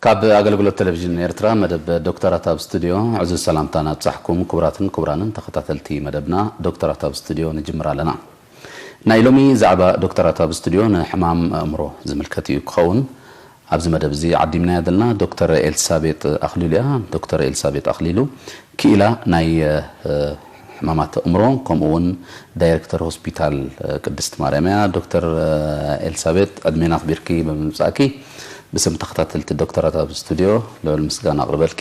ካብ ኣገልግሎት ቴሌቪዥን ኤርትራ መደብ ዶክተራት ኣብ ስቱድዮ ዕዙዝ ሰላምታና ኣብጻሕኩም። ክቡራትን ክቡራንን ተኸታተልቲ መደብና ዶክተራት ኣብ ስቱድዮ ንጅምር ኣለና። ናይ ሎሚ ዛዕባ ዶክተራት ኣብ ስቱድዮ ንሕማም ኣእምሮ ዝምልከት እዩ ክኸውን። ኣብዚ መደብ እዚ ዓዲምናያ ዘለና ዶክተር ኤልሳቤጥ ኣኽሊሉ እያ። ዶክተር ኤልሳቤጥ ኣኽሊሉ ክኢላ ናይ ሕማማት ኣእምሮ ከምኡ እውን ዳይሬክተር ሆስፒታል ቅድስት ማርያም እያ። ዶክተር ኤልሳቤጥ ዕድሜና ኣኽቢርኪ ብምምጻእኪ ብስም ተኸታተልቲ ዶክተራት ኣብ ስቱድዮ ልዑል ምስጋና ኣቕርበልኪ።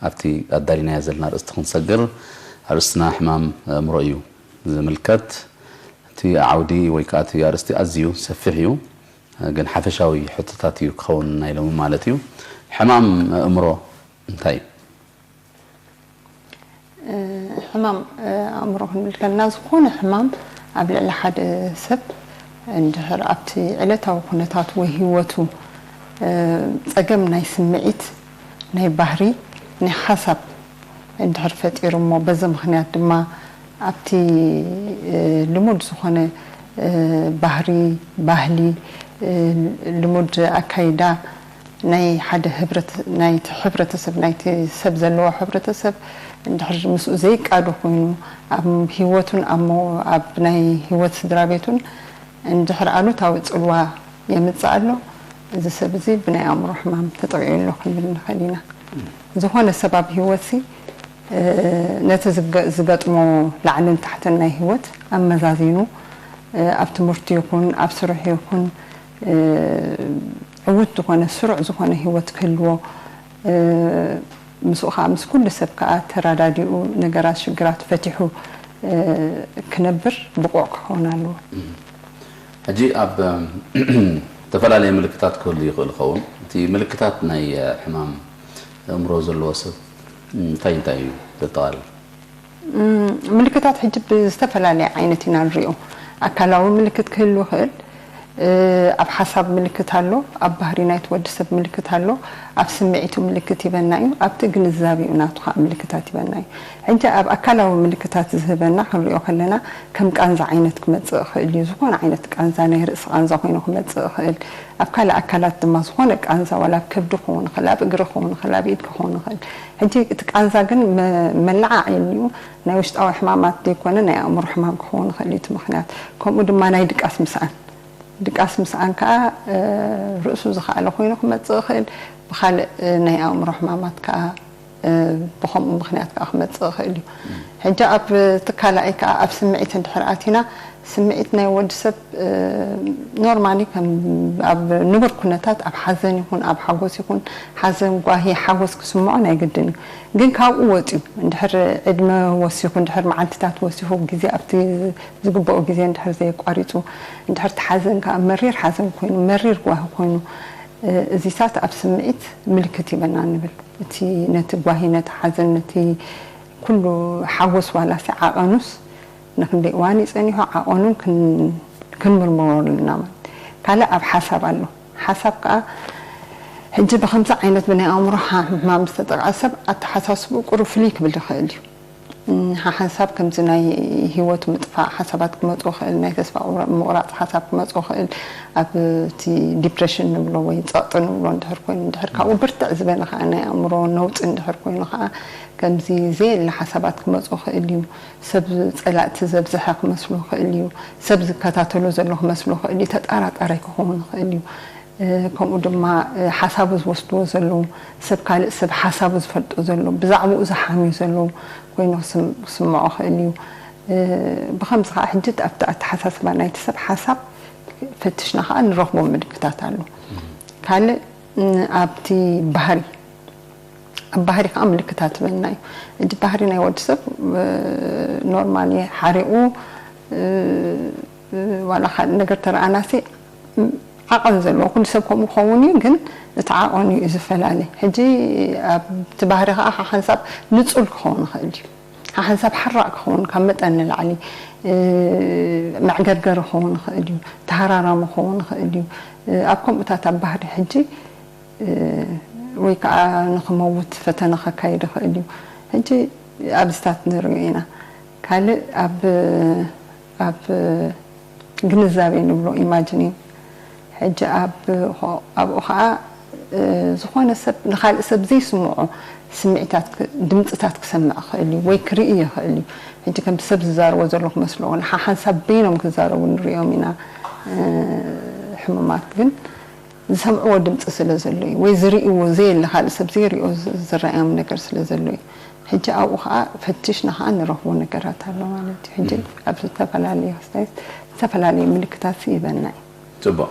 ኣብቲ ኣዳሊናዮ ዘለና ኣርእስቲ ክንሰግር፣ ኣርእስትና ሕማም ኣእምሮ እዩ ዝምልከት። እቲ ዓውዲ ወይ ከዓ እቲ ኣርእስቲ ኣዝዩ ሰፊሕ እዩ፣ ግን ሓፈሻዊ ሕቶታት እዩ ክኸውን ናይ ሎሚ ማለት እዩ። ሕማም ኣእምሮ እንታይ እዩ? ሕማም ኣእምሮ ክንብል ከለና ዝኾነ ሕማም ኣብ ልዕሊ ሓደ ሰብ እንድሕር ኣብቲ ዕለታዊ ኩነታት ወይ ህይወቱ ፀገም ናይ ስምዒት ናይ ባህሪ ናይ ሓሳብ እንድሕር ፈጢሩ እሞ በዚ ምኽንያት ድማ ኣብቲ ልሙድ ዝኾነ ባህሪ ባህሊ ልሙድ ኣካይዳ ናይ ሓደ ናይቲ ሕብረተሰብ ናይቲ ሰብ ዘለዎ ሕብረተሰብ እንድሕር ምስኡ ዘይቃዶ ኮይኑ ኣብ ህይወቱን ኣብ ናይ ህይወት ስድራ ቤቱን እንድሕር ኣሉታዊ ፅልዋ የምፅእ ኣሎ። እዚ ሰብ እዚ ብናይ ኣእምሮ ሕማም ተጠቂዑ ኣሎ ክንብል ንኽእል ኢና። ዝኾነ ሰብ ኣብ ህይወትሲ ነቲ ዝገጥሞ ላዕልን ታሕትን ናይ ህይወት ኣመዛዚኑ ኣብ ትምህርቲ ይኹን ኣብ ስርሑ ይኹን ዕዉት ዝኾነ ስሩዕ ዝኾነ ህይወት ክህልዎ ምስኡ ከዓ ምስ ኩሉ ሰብ ከዓ ተረዳዲኡ ነገራት ሽግራት ፈቲሑ ክነብር ብቑዕ ክኸውን ኣለዎ። ሕጂ ኣብ ዝተፈላለየ ምልክታት ክህሉ ይኽእል ይኸውን። እቲ ምልክታት ናይ ሕማም ኣእምሮ ዘለዎ ሰብ እንታይ እንታይ እዩ ዘጠቓልል? ምልክታት ሕጂ ብዝተፈላለየ ዓይነት ኢና ንሪኦ። ኣካላዊ ምልክት ክህሉ ይኽእል፣ ኣብ ሓሳብ ምልክት ኣሎ፣ ኣብ ባህሪ ናይቲ ወዲ ሰብ ምልክት ኣሎ፣ ኣብ ስምዒቱ ምልክት ይበና እዩ፣ ኣብቲ ግንዛቤኡ ናቱ ከዓ ምልክታት ይበና እዩ። ሕጂ ኣብ ኣካላዊ ምልክታት ዝህበና ክንሪኦ ከለና ከም ቃንዛ ዓይነት ክመፅእ ይኽእል እዩ። ዝኾነ ዓይነት ቃንዛ ናይ ርእሲ ቃንዛ ኮይኑ ክመፅእ ይኽእል። ኣብ ካልእ ኣካላት ድማ ዝኾነ ቃንዛ ዋላ ኣብ ከብዲ ክኸውን ይኽእል፣ ኣብ እግሪ ክኸውን ይኽእል፣ ኣብ ኢድ ክኸውን ይኽእል። ሕጂ እቲ ቃንዛ ግን መ- መለዓዓሊ እዩ። ናይ ውሽጣዊ ሕማማት ዘይኮነ ናይ ኣእምሮ ሕማም ክኸውን ይኽእል እዩ እቲ ምኽንያት። ከምኡ ድማ ናይ ድቃስ ምስኣን ድቃስ ምስኣን ከዓ ርእሱ ዝኸኣለ ኮይኑ ክመፅእ ይኽእል። ብኻልእ ናይ ኣእምሮ ሕማማት ከዓ ብኸምኡ ምኽንያት ከዓ ክመፅእ ይኽእል እዩ። ሕጂ ኣብ ትካላኣይ ከዓ ኣብ ስምዒት እንድሕር ኣቲና ስምዒት ናይ ወዲ ሰብ normally ከም ኣብ ንቡር ኩነታት ኣብ ሓዘን ይኹን ኣብ ሓጎስ ይኹን ሓዘን ጓሂ ሓጎስ ክስምዖ ናይ ግድን እዩ። ግን ካብኡ ወፂኡ እንድሕር ዕድመ ወሲኹ እንድሕር መዓልትታት ወሲኹ ግዜ ኣብቲ ዝግብኦ ግዜ እንድሕር ዘየቋሪፁ እንድሕር እቲ ሓዘን ከዓ መሪር ሓዘን ኮይኑ መሪር ጓሂ ኮይኑ እዚታት ኣብ ስምዒት ምልክት ይበና ንብል። እቲ ነቲ ጓሂ ነቲ ሓዘን ነቲ ኩሉ ሓጎስ ዋላሲ ዓቐኑስ ንክንደይ እዋን እዩ ፀኒሑ ዓቐኑ ክንምርምሮ ኣለና ማለት ካልእ ኣብ ሓሳብ ኣሎ ሓሳብ ከዓ ሕጂ ብከምዚ ዓይነት ብናይ ኣእምሮ ሕማም ዝተጠቅዐ ሰብ ኣተሓሳስብኡ ቁሩብ ፍልይ ክብል ይኽእል እዩ ሓሓንሳብ ከምዚ ናይ ህይወት ምጥፋእ ሓሳባት ክመፁ ይኽእል ናይ ተስፋ ምቑራፅ ሓሳብ ክመፁ ይኽእል ኣብቲ ዲፕሬሽን ንብሎ ወይ ፀቕጢ ንብሎ እንድሕር ኮይኑ እንድሕር ካብኡ ብርትዕ ዝበለ ከዓ ናይ ኣእምሮ ነውፂ እንድሕር ኮይኑ ከዓ ከምዚ ዘየለ ሓሳባት ክመፁ ይኽእል እዩ ሰብ ፀላእቲ ዘብዝሐ ክመስሎ ይኽእል እዩ ሰብ ዝከታተሎ ዘሎ ክመስሎ ይኽእል እዩ ተጠራጣራይ ክኸውን ይኽእል እዩ ከምኡ ድማ ሓሳቡ ዝወስድዎ ዘለዉ ሰብ ካልእ ሰብ ሓሳቡ ዝፈልጦ ዘሎ ብዛዕባኡ ዝሓምዩ ዘለዉ ኮይኑ ክስምዖ ክእል እዩ ብከምዚ ከዓ ሕጂ ኣብቲ ኣተሓሳስባ ናይቲ ሰብ ሓሳብ ፈትሽና ከዓ ንረኽቦ ምልክታት ኣሎ ካልእ ኣብቲ ባህሪ ኣብ ባህሪ ከዓ ምልክታት ይበልና እዩ እቲ ባህሪ ናይ ወዲ ሰብ ኖርማሊ ሓሪቁ ዋላ ካልእ ነገር ተረኣናሲ ዓቐን ዘለዎ ኩሉ ሰብ ከምኡ ክኸውን እዩ ግን እቲ ዓቐኑ እዩ ዝፈላለ ሕጂ ኣብቲ ባህሪ ከዓ ሓሓንሳብ ንፁል ክኸውን ይኽእል እዩ ሓሓንሳብ ሓራቕ ክኸውን ካብ መጠን ንላዕሊ መዕገርገሪ ክኸውን ይኽእል እዩ ተሃራራሚ ክኸውን ይኽእል እዩ ኣብ ከምኡታት ኣብ ባህሪ ሕጂ ወይ ከዓ ንክመውት ፈተነ ከካይድ ይኽእል እዩ ሕጂ ኣብዚታት ንሪኦ ኢና ካልእ ኣብ ኣብ ግንዛቤ ንብሎ ኢማጂኒንግ ሕጂ ኣብኡ ከዓ ዝኾነ ሰብ ንኻልእ ሰብ ዘይስምዖ ስምዒታት፣ ድምፅታት ክሰምዕ ክእል እዩ ወይ ክርኢ ይኽእል እዩ። ሕጂ ከምቲ ሰብ ዝዛረቦ ዘሎ ክመስሎ፣ ንሓሓንሳብ በይኖም ክዛረቡ ንሪኦም ኢና። ሕሙማት ግን ዝሰምዕዎ ድምፂ ስለ ዘሎ እዩ፣ ወይ ዝርእይዎ ዘየለ ካልእ ሰብ ዘይሪኦ ዝረኣዮም ነገር ስለ ዘሎ እዩ። ሕጂ ኣብኡ ከዓ ፈቲሽና ከዓ ንረኽቦ ነገራት ኣሎ ማለት እዩ። ሕጂ ኣብ ዝተፈላለዩ ክስታይ ዝተፈላለዩ ምልክታት ይበና እዩ። ፅቡቕ።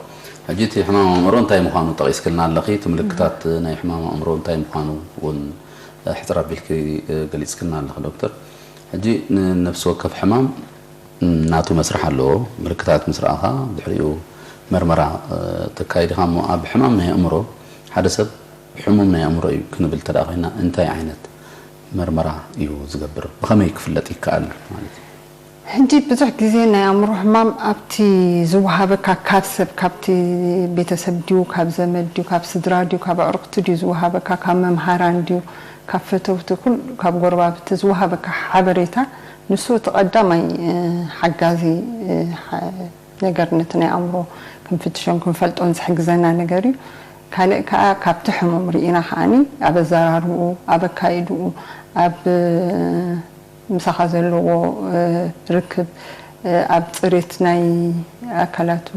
ሕጂ እቲ ሕማም ኣእምሮ እንታይ ምዃኑ ጠቒስክልና ኣለኺ፣ እቲ ምልክታት ናይ ሕማም ኣእምሮ እንታይ ምዃኑ እውን ሕፅር ኣቢልኪ ገሊፅክልና ኣለኺ ዶክተር። ሕጂ ንነፍሲ ወከፍ ሕማም ናቱ መስርሕ ኣለዎ። ምልክታት ምስ ረኣኻ ድሕሪኡ መርመራ ተካይድኻ እሞ ኣብ ሕማም ናይ ኣእምሮ ሓደ ሰብ ሕሙም ናይ ኣእምሮ እዩ ክንብል እንተ ኮይና እንታይ ዓይነት መርመራ እዩ ዝገብር? ብኸመይ ክፍለጥ ይከኣል ማለት እዩ? ሕጂ ብዙሕ ግዜ ናይ ኣእምሮ ሕማም ኣብቲ ዝወሃበካ ካብ ሰብ፣ ካብቲ ቤተሰብ ድዩ፣ ካብ ዘመድ ድዩ፣ ካብ ስድራ ድዩ፣ ካብ ኣዕሩኽቲ ድዩ ዝወሃበካ፣ ካብ መምሃራን ድዩ፣ ካብ ፈተውቲ፣ ኩሉ ካብ ጎረባብቲ ዝወሃበካ ሓበሬታ፣ ንሱ እቲ ቀዳማይ ሓጋዚ ነገር ነቲ ናይ ኣእምሮ ክንፍትሾን ክንፈልጦን ዝሕግዘና ነገር እዩ። ካልእ ከዓ ካብቲ ሕሙም ርኢና ከዓኒ ኣብ ኣዘራርብኡ፣ ኣብ ኣካይድኡ፣ ኣብ ምሳኻ ዘለዎ ርክብ፣ ኣብ ፅሬት ናይ ኣካላቱ፣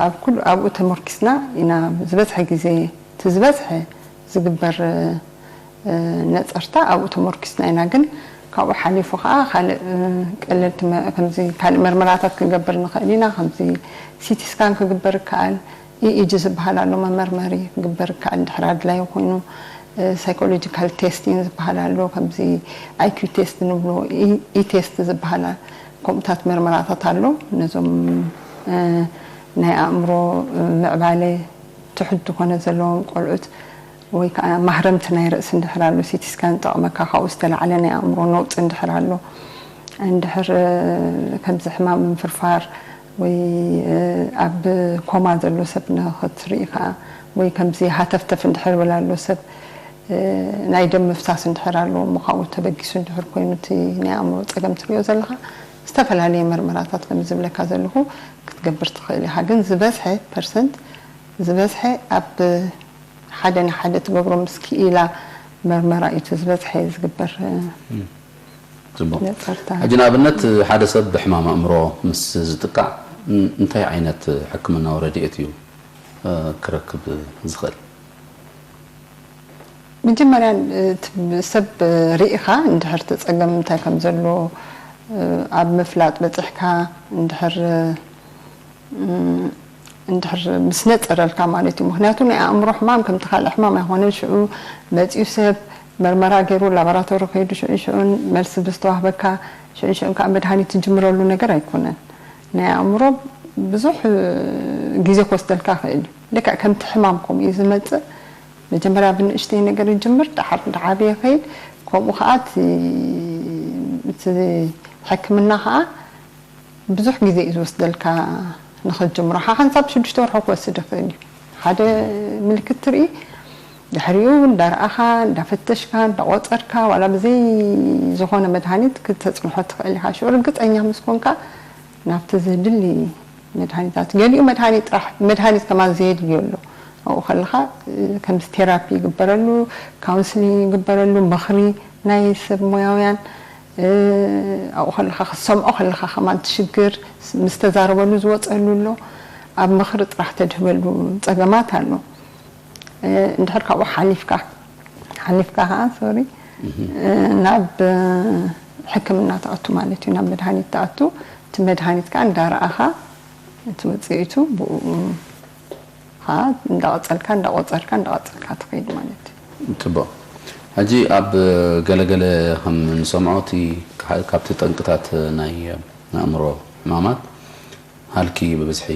ኣብ ኩሉ ኣብኡ ተመርኪስና ኢና ዝበዝሐ ግዜ እቲ ዝበዝሐ ዝግበር ነፀርታ ኣብኡ ተመርኪስና ኢና። ግን ካብኡ ሓሊፉ ከዓ ካልእ ቀለልቲ ከምዚ ካልእ መርመራታት ክንገብር ንኽእል ኢና። ከምዚ ሲቲ ስካን ክግበር ይከኣል፣ ኢኢጂ ዝበሃል ኣሎ መመርመሪ ክግበር ይከኣል እንድሕር ኣድላዩ ኮይኑ፣ ሳይኮሎጂካል ቴስቲንግ ዝበሃል ኣሎ፣ ከምዚ ኣይኪዩ ቴስት ንብሎ፣ ኢቴስት ዝበሃል ከምኡታት መርመራታት ኣሎ። ነዞም ናይ ኣእምሮ ምዕባለ ትሑት ዝኾነ ዘለዎም ቆልዑት ወይ ከዓ ማህረምቲ ናይ ርእሲ እንድሕር ኣሎ፣ ሲቲ ስካን ይጠቕመካ። ካብኡ ዝተላዕለ ናይ ኣእምሮ ነውፂ እንድሕር ኣሎ፣ እንድሕር ከምዚ ሕማም ምፍርፋር ወይ ኣብ ኮማ ዘሎ ሰብ ንኽትርኢ ከዓ ወይ ከምዚ ሃተፍተፍ እንድሕር ይብል ኣሎ ሰብ፣ ናይ ደም ምፍሳስ እንድሕር ኣለዎ እሞ ካብኡ ተበጊሱ እንድሕር ኮይኑ እቲ ናይ ኣእምሮ ፀገም ትሪኦ ዘለኻ ዝተፈላለየ መርመራታት ከም ዝብለካ ዘለኹ ክትገብር ትኽእል ኢኻ። ግን ዝበዝሐ ፐርሰንት ዝበዝሐ ኣብ ሓደ ንሓደ ትገብሮ ምስ ክኢላ መርመራ እዩ እቲ ዝበዝሐ ዝግበር ፅቡቅ ነፀርታ። ሕጂ ንኣብነት ሓደ ሰብ ብሕማም ኣእምሮ ምስ ዝጥቃዕ እንታይ ዓይነት ሕክምናዊ ረድኤት እዩ ክረክብ ዝኽእል? መጀመርያ እቲ ሰብ ርኢኻ እንድሕር እቲ ፀገም እንታይ ከም ዘሎ ኣብ ምፍላጥ በፂሕካ እንድሕር እንድሕር ምስ ነፀረልካ ማለት እዩ። ምክንያቱ ናይ ኣእምሮ ሕማም ከምቲ ካልእ ሕማም ኣይኮነን። ሽዑ መፂኡ ሰብ መርመራ ገይሩ ላቦራቶሪ ከይዱ ሽዑ ሽዑን መልሲ ብዝተዋህበካ ሽዑ ሽዑን ከዓ መድሃኒት ትጅምረሉ ነገር ኣይኮነን። ናይ ኣእምሮ ብዙሕ ግዜ ክወስደልካ ይኽእል እዩ። ልክዕ ከምቲ ሕማም ከምኡ እዩ ዝመፅእ። መጀመርያ ብንእሽተይ ነገር ይጅምር፣ ደሓር እንዳዓበየ ይኸይድ። ከምኡ ከዓ እቲ እቲ ሕክምና ከዓ ብዙሕ ግዜ እዩ ዝወስደልካ ንኽትጅምሮ። ሓሓንሳብ ሽዱሽተ ወርሒ ክወስድ ይኽእል እዩ። ሓደ ምልክት ትርኢ፣ ድሕሪኡ እንዳረኣኻ፣ እንዳፈተሽካ፣ እንዳቆፀርካ፣ ዋላ ብዘይ ዝኾነ መድሃኒት ክተፅንሖ ትኽእል ኢኻ። ሽዑ ርግፀኛ ምስ ኮንካ ናብቲ ዘድሊ መድሃኒታት፣ ገሊኡ መድሃኒት ጥራሕ፣ መድሃኒት ከማን ዘየድልዮ ኣሎ። ኣብኡ ከለኻ ከምዚ ቴራፒ ይግበረሉ፣ ካውንስሊንግ ይግበረሉ፣ ምኽሪ ናይ ሰብ ሞያውያን ኣብኡ ከለኻ ክትሰምዖ ከለኻ ከማን እቲ ሽግር ምስ ተዛረበሉ ዝወፀሉ ኣሎ። ኣብ ምኽሪ ጥራሕ ተድህበሉ ፀገማት ኣሎ። እንድሕር ካብኡ ሓሊፍካ ሓሊፍካ ከዓ ሶሪ ናብ ሕክምና ትኣቱ ማለት እዩ። ናብ መድሃኒት ትኣቱ። እቲ መድሃኒት ከዓ እንዳረኣኻ እቲ ውፅኢቱ ብኡ ከዓ እንዳቐፀልካ እንዳቆፀርካ እንዳቐፀልካ ትኸይድ ማለት እዩ። ፅቡቕ። ሕጂ ኣብ ገለገለ ከም እንሰምዖ እቲ ካብቲ ጠንቅታት ናይ ኣእምሮ ሕማማት ሃልኪ ብብዝሒ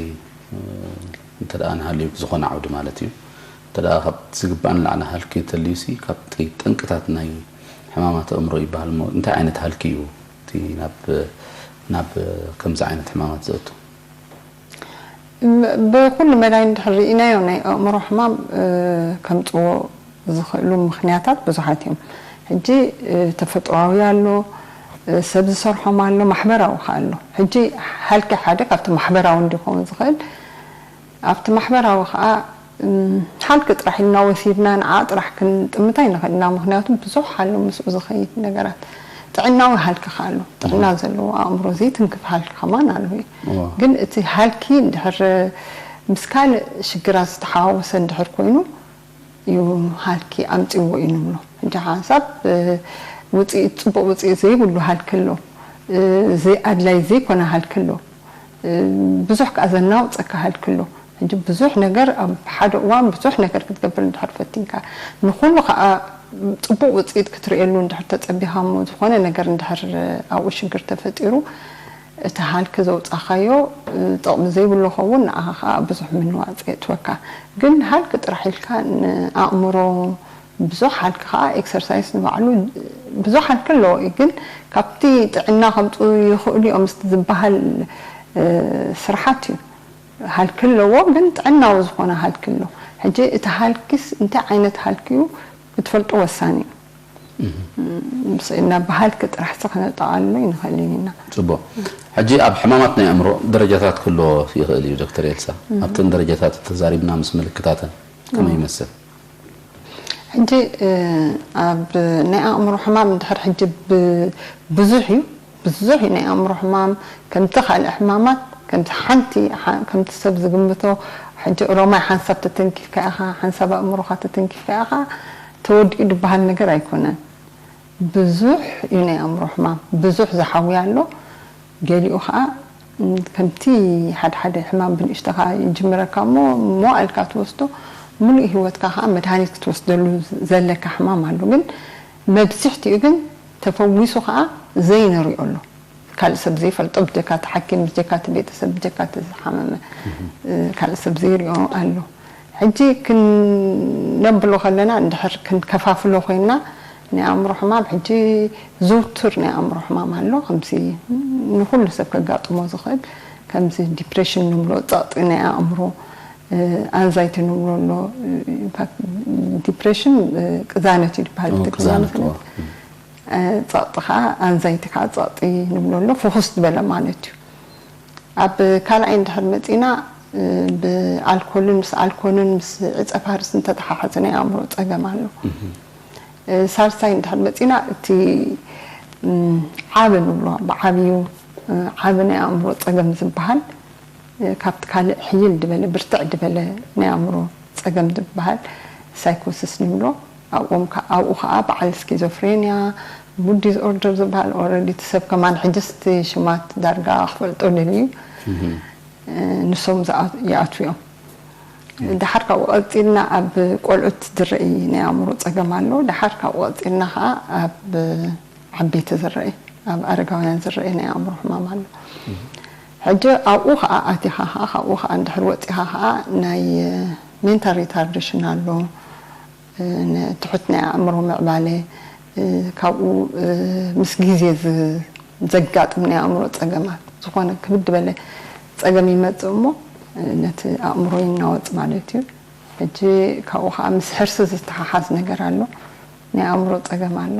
እንተ ደኣ ንሃልዩ ዝኾነ ዓውዲ ማለት እዩ። እንተ ደኣ ካብ ዝግባእ ንላዕሊ ሃልኪ ተልዩሲ ካብቲ ጠንቅታት ናይ ሕማማት ኣእምሮ ይበሃል እሞ እንታይ ዓይነት ሃልኪ እዩ እቲ ናብ ናብ ከምዚ ዓይነት ሕማማት ዘእቱ? ብኩሉ መዳይ እንድሕር ርኢናዮ ናይ ኣእምሮ ሕማም ከምፅዎ ዝኽእሉ ምኽንያታት ብዙሓት እዮም። ሕጂ ተፈጥሮኣዊ ኣሎ፣ ሰብ ዝሰርሖም ኣሎ፣ ማሕበራዊ ከዓ ኣሎ። ሕጂ ሃልኪ ሓደ ካብቲ ማሕበራዊ እንዲኸውን ዝኽእል ኣብቲ ማሕበራዊ ከዓ እም፣ ሃልኪ ጥራሕ ኢልና ወሲድና ንዓ ጥራሕ ክንጥምታ ኣይንኽእል ኢና። ምኽንያቱ ብዙሕ ኣሎ ምስኡ ዝኸይድ ነገራት። ጥዕናዊ ሃልኪ ከኣ ኣሎ። ጥዕና ዘለዎ ኣእምሮ ዘይትንክፍ ሃልኪ ከማን ኣሎ እዩ። እዋ። ግን እቲ ሃልኪ እንድሕር ምስ ካልእ ሽግራት ዝተሓዋወሰ እንድሕር ኮይኑ እዩ ሃልኪ ኣምጺዎ እዩ ንብሎ። ሕጂ ሓንሳብ፣ እ፣ ውጽኢት፣ ጽቡቕ ውጽኢት ዘይብሉ ሃልኪ ኣሎ። እ፣ ዘይኣድላይ ዘይኮነ ሃልኪ ኣሎ። እ፣ ብዙሕ ከኣ ዘናውጸካ ሃልኪ ኣሎ። ሕጂ ብዙሕ ነገር ኣብ ሓደ እዋን ብዙሕ ነገር ክትገብር እንድሕር ፈቲንካ፣ ንኹሉ ከኣ ጽቡቕ ውጽኢት ክትርእየሉ እንድሕር ተጸቢኻ እሞ ዝኾነ ነገር እንድሕር ኣብኡ ሽግር ተፈጢሩ፣ እቲ ሃልኪ ዘውጻኻዮ፣ እ፣ ጥቕሚ ዘይብሉ ኸውን ንዓኻ ከኣ ብዙሕ ምንዋጽ የእትወካ። ግን ሃልኪ ጥራሕ ኢልካ ንኣእምሮ ብዙሕ ሃልኪ ከኣ ኤክሰርሳይስ ንባዕሉ ብዙሕ ሃልኪ ኣለዎ እዩ። ግን ካብቲ ጥዕና ከምጽኡ ይኽእሉ እዮም ምስቲ ዝበሃል፣ እ፣ ስራሓት እዩ። ሃልኪ ኣለዎ፣ ግን ጥዕናዊ ዝኾነ ሃልኪ ኣሎ። ሕጂ እቲ ሃልኪስ እንታይ ዓይነት ሃልኪ እዩ ክትፈልጦ ወሳኒ እዩ። እም፣ ምስ ኢልና ብሃልኪ ጥራሕ ሲ ከነጠቓልሎ ይንኽእል ኢና። ጽቡቕ። ሕጂ ኣብ ሕማማት ናይ ኣእምሮ ደረጃታት ክህልዎ ይኽእል እዩ ዶክተር ኤልሳ። ኣብተን ደረጃታት ተዛሪብና ምስ ምልክታተን ከመይ ይመስል? ሕጂ፣ እ፣ ኣብ ናይ ኣእምሮ ሕማም እንድሕር ሕጂ ብ-፣ ብዙሕ እዩ፣ ብዙሕ እዩ ናይ ኣእምሮ ሕማም። ከምቲ ካልእ ሕማማት፣ ከምቲ ሓንቲ፣ ሓ-፣ ከምቲ ሰብ ዝግምቶ፣ ሕጂ ኦሮማይ ሓንሳብ ተተንኪፍካ ኢኻ፣ ሓንሳብ ኣእምሮኻ ተተንኪፍካ ኢኻ፣ ተወዲኡ ዝበሃል ነገር ኣይኮነን። ብዙሕ እዩ ናይ ኣእምሮ ሕማም፣ ብዙሕ ዝሓውያ ኣሎ። ገሊኡ ኸኣ፣ ም፣ ከምቲ ሓደ ሓደ ሕማም ብንእሽቶ ኸኣ ይጅምረካ እሞ፣ መዋእልካ ትወስዶ፣ ምሉእ ህይወትካ ኸኣ መድሃኒት ክትወስደሉ ዘለካ ሕማም ኣሎ። ግን መብዝሕትኡ ግን ተፈዊሱ ኸኣ ዘይንሪኦ ኣሎ። ካልእ ሰብ ዘይፈልጦ፣ ብጀካ እቲ ሓኪም፣ ብጀካ እቲ ቤተሰብ፣ ብጀካ እቲ ዝሓመመ፣ እ፣ ካልእ ሰብ ዘይሪኦ ኣሎ። ሕጂ ክነብሎ ከለና፣ እንድሕር ክንከፋፍሎ ኮይንና፣ ናይ ኣእምሮ ሕማም፣ ሕጂ ዝውቱር ናይ ኣእምሮ ሕማም ኣሎ። ከምዚ ንኹሉ ሰብ ከጋጥሞ ዝኽእል፣ ከምዚ ዲፕሬሽን ንብሎ፣ ጸቕጢ ናይ ኣእምሮ፣ እ፣ ኣንዛይቲ ንብሎ ኣሎ። እ፣ ኢንፋክት፣ ዲፕሬሽን፣ እ፣ ቅዛነት እዩ ዝበሃል ኦ፣ ብትግርኛ ቅዛነት፣ መሰለኝ። ኦ። እ፣ ጸቕጢ ከኣ፣ ኣንዛይቲ ከኣ ጸቕጢ ንብሎ ኣሎ። ፍኹስ ዝበለ ማለት እዩ። ኣብ ካልኣይ እንድሕር መጺና፣ እ፣ ብኣልኮልን ምስ ኣልኮልን ምስ ዕጸ ፋርስ እንተተሓሓዘ ናይ ኣእምሮ ጸገም ኣሎ። እ፣ ሳልሳይ እንድሕር መጺና፣ እቲ፣ እም፣ ዓቢ ንብሎ፣ ብዓብዩ፣ እ፣ ዓቢ ናይ ኣእምሮ ጸገም ዝበሃል፣ እ፣ ካብቲ ካልእ ሕይል ዝበለ፣ ብርትዕ ዝበለ ናይ ኣእምሮ ጸገም ዝበሃል ሳይኮሲስ ንብሎ። ኣብኦም ከ-፣ ኣብኡ ከኣ በዓል ስኪዞፍሬንያ፣ ሙድ ዲስኦርደር ዝበሃል፣ ኦረዲ እቲ ሰብ ከማን ሕጅስ እቲ ሽማት ዳርጋ ክፈልጦ ደልዩ። እ፣ ንሶም ዝኣ-፣ ይኣትዉ እዮም። ደሓር ካብኡ ቀጺልና ኣብ ቆልዑት ዝረኣይ ናይ ኣእምሮ ጸገም ኣሎ። ደሓር ካብኡ ቀጺልና ከኣ ኣብ ዓበይቲ ዝረኣይ፣ ኣብ ኣረጋውያን ዝረኣይ ናይ ኣእምሮ ሕማም ኣሎ። ሕጂ ኣብኡ ከኣ ኣቲኻ ከኣ፣ ካብኡ ከኣ እንድሕር ወጺኻ ከኣ ናይ ሜንታል ሪታርዴሽን ኣሎ። እ፣ ንትሑት ናይ ኣእምሮ ምዕባለ፣ እ፣ ካብኡ፣ እ፣ ምስ ግዜ ዝ-፣ ዘጋጥም ናይ ኣእምሮ ጸገማት፣ ዝኾነ ክብድ በለ ጸገም ይመጽእ እሞ፣ እ፣ ነቲ ኣእምሮ ይናወጽ ማለት እዩ። ሕጂ ካብኡ ከኣ ምስ ሕርሲ ዝተሓሓዝ ነገር ኣሎ፣ ናይ ኣእምሮ ጸገም ኣሎ፣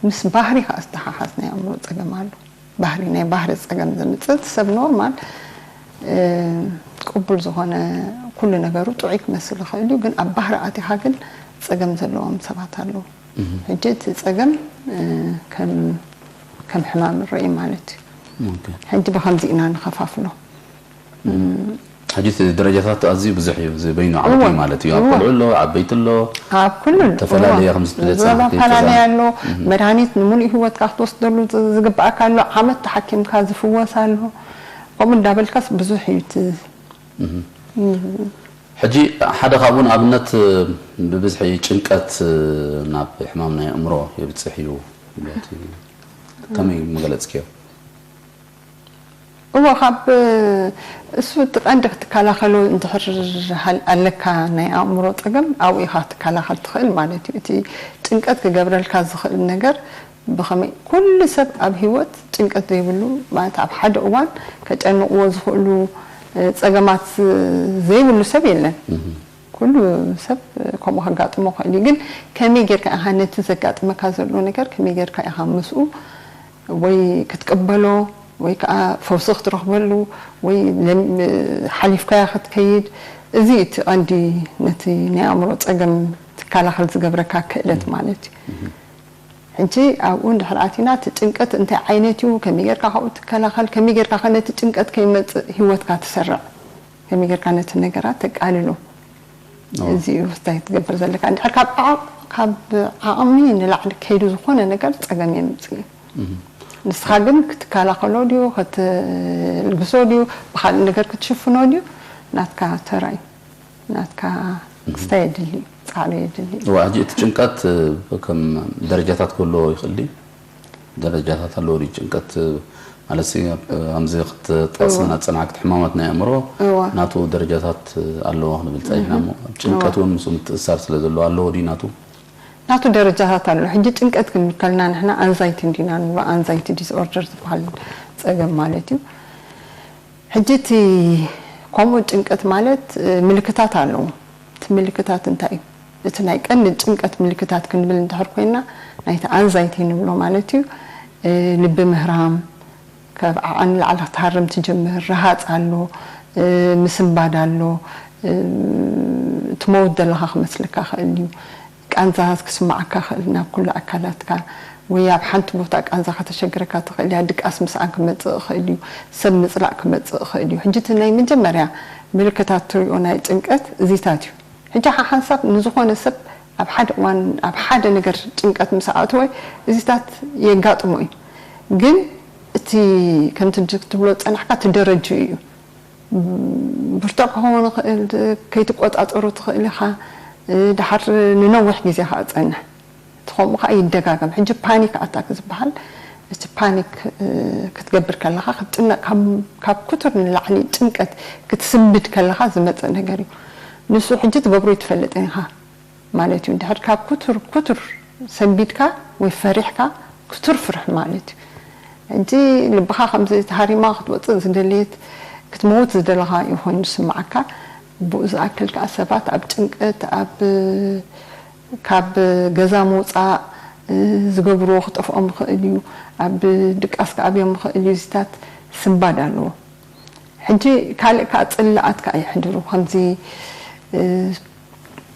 ምስ ባህሪ ከኣ ዝተሓሓዝ ናይ ኣእምሮ ጸገም ኣሎ። ባህሪ፣ ናይ ባህሪ ጸገም ዘምጽእ፣ እቲ ሰብ ኖርማል፣ እ፣ ቅቡል ዝኾነ ኩሉ ነገሩ ጥዑይ ክመስል ይኽእል እዩ፣ ግን ኣብ ባህሪ ኣቲኻ ግን ጸገም ዘለዎም ሰባት ኣለዉ። ሕጂ እቲ ጸገም፣ እ፣ ከም፣ ከም ሕማም ንርኢ ማለት እዩ። ኦኬ። ሕጂ ብኸምዚ ኢና ንኸፋፍሎ። ሕጂ እቲ ደረጃታት ኣዝዩ ብዙሕ እዩ፣ እዚ በይኑ ዓውዲ እወ። ማለት እዩ። ኣብ እወ። ቆልዑ ኣሎ፣ ዓበይቲ ኣሎ፣ ኣብ ኩሉ ኣሎ። ዝተፈላለየ እወ። ከም ዝፍለጥ ሰባት ዘፈላለየ ከይተዛመዱ። ኣሎ። መድሃኒት ንምሉእ ህይወትካ ክትወስደሉ ዝ-፣ ዝግብኣካ ኣሎ። ዓመት ተሓኪምካ ዝፍወስ ኣሎ። ከምኡ እንዳበልካስ ብዙሕ እዩ እቲ። ሕጂ ሓደ ካብኡ ንኣብነት ብብዝሒ ጭንቀት ናብ ሕማም ናይ ኣእምሮ የብጽሕ እዩ። ከመይ ምገለጽክዮ? እወ፣ ካብ እሱ እቲ ቀንዲ ክትከላኸሎ እንድሕር ሃል-፣ ኣለካ ናይ ኣእምሮ ጸገም፣ ኣብኡ ኢኻ ክትከላኸል ትኽእል ማለት እዩ። እቲ ጭንቀት ክገብረልካ ዝኽእል ነገር ብኸመይ፣ ኩሉ ሰብ ኣብ ህይወት ጭንቀት ዘይብሉ፣ ማለት ኣብ ሓደ እዋን ከጨንቕዎ ዝኽእሉ፣ እ፣ ጸገማት ዘይብሉ ሰብ የለን። ኩሉ ሰብ ከምኡ ከጋጥሞ ይኽእል እዩ። ግን ከመይ ጌርካ ኢኻ ነቲ ዘጋጥመካ ዘሎ ነገር ከመይ ጌርካ ኢኻ ምስኡ ወይ ክትቅበሎ ወይ ከዓ ፈውሲ ክትረኽበሉ ወይ ለም- ሓሊፍካያ ክትከይድ። እዚ እቲ ቀንዲ ነቲ ናይ ኣእምሮ ፀገም ትከላኸል ዝገብረካ ክእለት ማለት እዩ። ሕጂ ኣብኡ እንድሕር ኣቲና እቲ ጭንቀት እንታይ ዓይነት እዩ፣ ከመይ ጌርካ ካብኡ ትከላኸል፣ ከመይ ጌርካ ከ ነቲ ጭንቀት ከይመፅእ ህይወትካ ትሰርዕ፣ ከመይ ጌርካ ነቲ ነገራት ተቃልሎ። እዚ እዩ እንታይ ትገብር ዘለካ። እንድሕር ካብ ዓቕ- ካብ ዓቕሚ ንላዕሊ ከይዱ ዝኾነ ነገር ፀገም የምፅእ እዩ። ንስኻ ግን ክትከላኸሎ ድዩ፣ ክትልግሶ ድዩ፣ ብካልእ ነገር ክትሽፍኖ ድዩ፣ ናትካ ተራ እዩ። ናትካ ክስታይ የድሊ እዩ፣ ፃዕሪ የድሊ እዩ። እዋ፣ ሕጂ እቲ ጭንቀት ከም ደረጃታት ክህልዎ ይኽእል ድዩ? ደረጃታት ኣለዎ ድዩ ጭንቀት? ማለት ከምዚ ክትጠቕስና ዝፀናሕክቲ ሕማማት ናይ ኣእምሮ እዋ። ናቱ ደረጃታት ኣለዎ ክንብል ፀኒሕና እሞ፣ ጭንቀት እውን ምስኡ ምትእስሳር ስለ ዘለዎ ኣለዎ ድዩ ናቱ? ናቱ ደረጃታት ኣሎ። ሕጂ ጭንቀት ክንብል ከለና ንሕና ኣንዛይቲ እንዲና ንብሎ፣ ኣንዛይቲ ዲስኦርደር ዝበሃል ፀገም ማለት እዩ። ሕጂ እቲ ከምኡ ጭንቀት ማለት ምልክታት ኣለዎ። እቲ ምልክታት እንታይ እዩ? እቲ ናይ ቀንዲ ጭንቀት ምልክታት ክንብል እንድሕር ኮይና፣ ናይቲ ኣንዛይቲ ንብሎ ማለት እዩ። ልቢ ምህራም፣ ካብ ዓቐን ንላዕሊ ክትሃርም ትጅምር፣ ረሃፅ ኣሎ፣ ምስንባድ ኣሎ፣ ትመውት ዘለኻ ክመስለካ ክእል እዩ። ቃንዛታት ክስምዓካ ክእል ናብ ኩሉ ኣካላትካ፣ ወይ ኣብ ሓንቲ ቦታ ቃንዛ ከተሸግረካ ትኽእል እያ። ድቃስ ምስኣን ክመፅእ ይኽእል እዩ። ሰብ ምፅላእ ክመፅእ ይኽእል እዩ። ሕጂ እቲ ናይ መጀመርያ ምልክታት ትሪኦ ናይ ጭንቀት እዚታት እዩ። ሕጂ ሓሓንሳብ ንዝኾነ ሰብ ኣብ ሓደ እዋን ኣብ ሓደ ነገር ጭንቀት ምስ ኣእተወ እዚታት የጋጥሞ እዩ። ግን እቲ ከምቲ ትብሎ ዝፀናሕካ እቲ ደረጅኡ እዩ። ብርቱዕ ክኸውን ይኽእል፣ ከይትቆፃፀሮ ትኽእል ኢኻ። ድሓር ንነዊሕ ግዜ ከዓ ዝፀንሕ እቲ ከምኡ ከዓ ይደጋገም። ሕጂ ፓኒክ ኣታክ ዝበሃል እቲ ፓኒክ ክትገብር ከለኻ ክትጭነቅ ካብ ክቱር ንላዕሊ ጭንቀት ክትስንብድ ከለኻ ዝመፅእ ነገር እዩ። ንሱ ሕጂ ትገብሮ ይትፈልጥን ኢኻ ማለት እዩ። ድሕር ካብ ክቱር ክቱር ሰንቢድካ ወይ ፈሪሕካ ክቱር ፍርሒ ማለት እዩ። ሕጂ ልብኻ ከምዚ ተሃሪማ ክትወፅእ ዝደለየት ክትመውት ዝደለኻ እዩ ኮይኑ ዝስምዓካ። ብኡ ዝኣክል ከዓ ሰባት ኣብ ጭንቀት ኣብ ካብ ገዛ ምውፃእ ዝገብርዎ ክጠፍኦም ይኽእል እዩ። ኣብ ድቃስ ክኣብዮም ይኽእል እዩ። እዚታት ስንባድ ኣለዎ። ሕጂ ካልእ ከዓ ፅላኣት ከዓ የሕድሩ። ከምዚ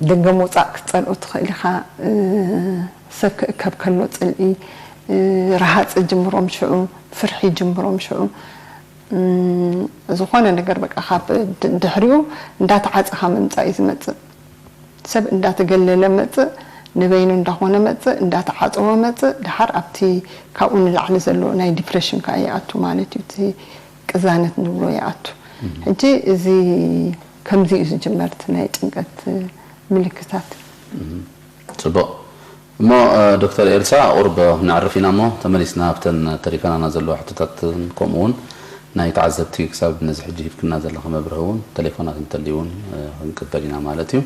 ደገ ምውፃእ ክትፀልኦ ትኽእል ኢኻ። ሰብ ክእከብ ከሎ ፅልኢ፣ ረሃፅ ጅምሮም ሽዑ፣ ፍርሒ ጅምሮም ሽዑ። ዝኾነ ነገር በቃ ካብ ድሕሪኡ እንዳተዓፀኻ ምምፃእ እዩ ዝመፅእ። ሰብ እንዳተገለለ መፅእ፣ ንበይኑ እንዳኾነ መፅእ፣ እንዳተዓፀወ መፅእ፣ ድሓር ኣብቲ ካብኡ ንላዕሊ ዘሎ ናይ ዲፕሬሽን ከዓ ይኣቱ ማለት እዩ። እቲ ቅዛነት ንብሎ ይኣቱ። ሕጂ እዚ ከምዚ እዩ ዝጅመር እቲ ናይ ጭንቀት ምልክታት። ፅቡቕ። እሞ ዶክተር ኤልሳ፣ ቁርብ ነዕርፍ ኢና እሞ ተመሊስና ኣብተን ተሪፈናና ዘለዋ ሕቶታት፣ ከምኡ እውን ናይ ተዓዘብቲ ክሳብ ነዚ ሕጂ ሂብክና ዘለኻ መብርሂ እውን፣ ቴሌፎናት እንተልዩ እውን ክንቅበል ኢና ማለት እዩ።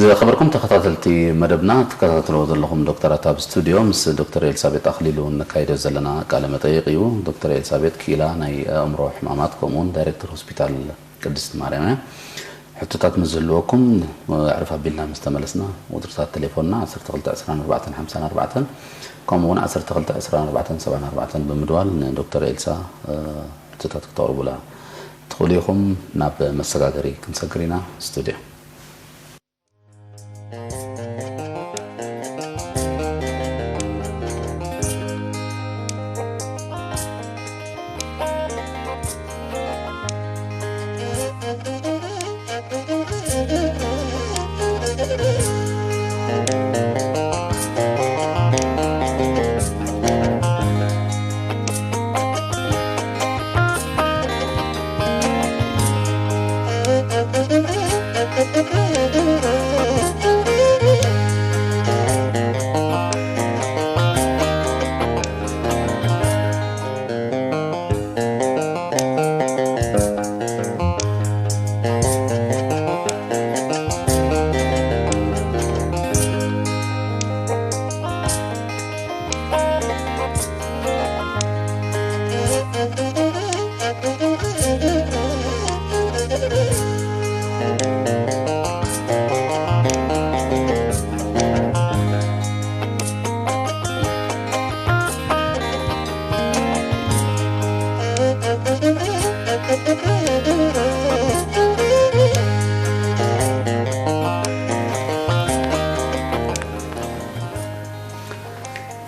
ዝኸበርኩም ተኸታተልቲ መደብና፣ ትከታተልዎ ዘለኹም ዶክተራት ኣብ ስቱድዮ ምስ ዶክተር ኤልሳቤጥ ኣኽሊሉ ነካይዶ ዘለና ቃለ መጠይቕ እዩ። ዶክተር ኤልሳቤጥ ክኢላ ናይ ኣእምሮ ሕማማት ከምኡውን ዳይሬክተር ሆስፒታል ቅድስቲ ማርያም እያ። ሕቶታት ምስ ዝህልወኩም፣ ኣዕርፍ ኣቢልና ምስ ተመለስና፣ ቁፅርታት ቴሌፎንና ዓሰርተ ክልተ ዕስራን ኣርባዕተን ሓምሳን ኣርባዕተን ከምኡ እውን ዓሰርተ ክልተ ዕስራን ኣርባዕተን ሰብዓን ኣርባዕተን ብምድዋል ንዶክተር ኤልሳ ሕቶታት ክተቕርቡላ ትኽእሉ ኢኹም። ናብ መሰጋገሪ ክንሰግር ኢና። ስቱድዮ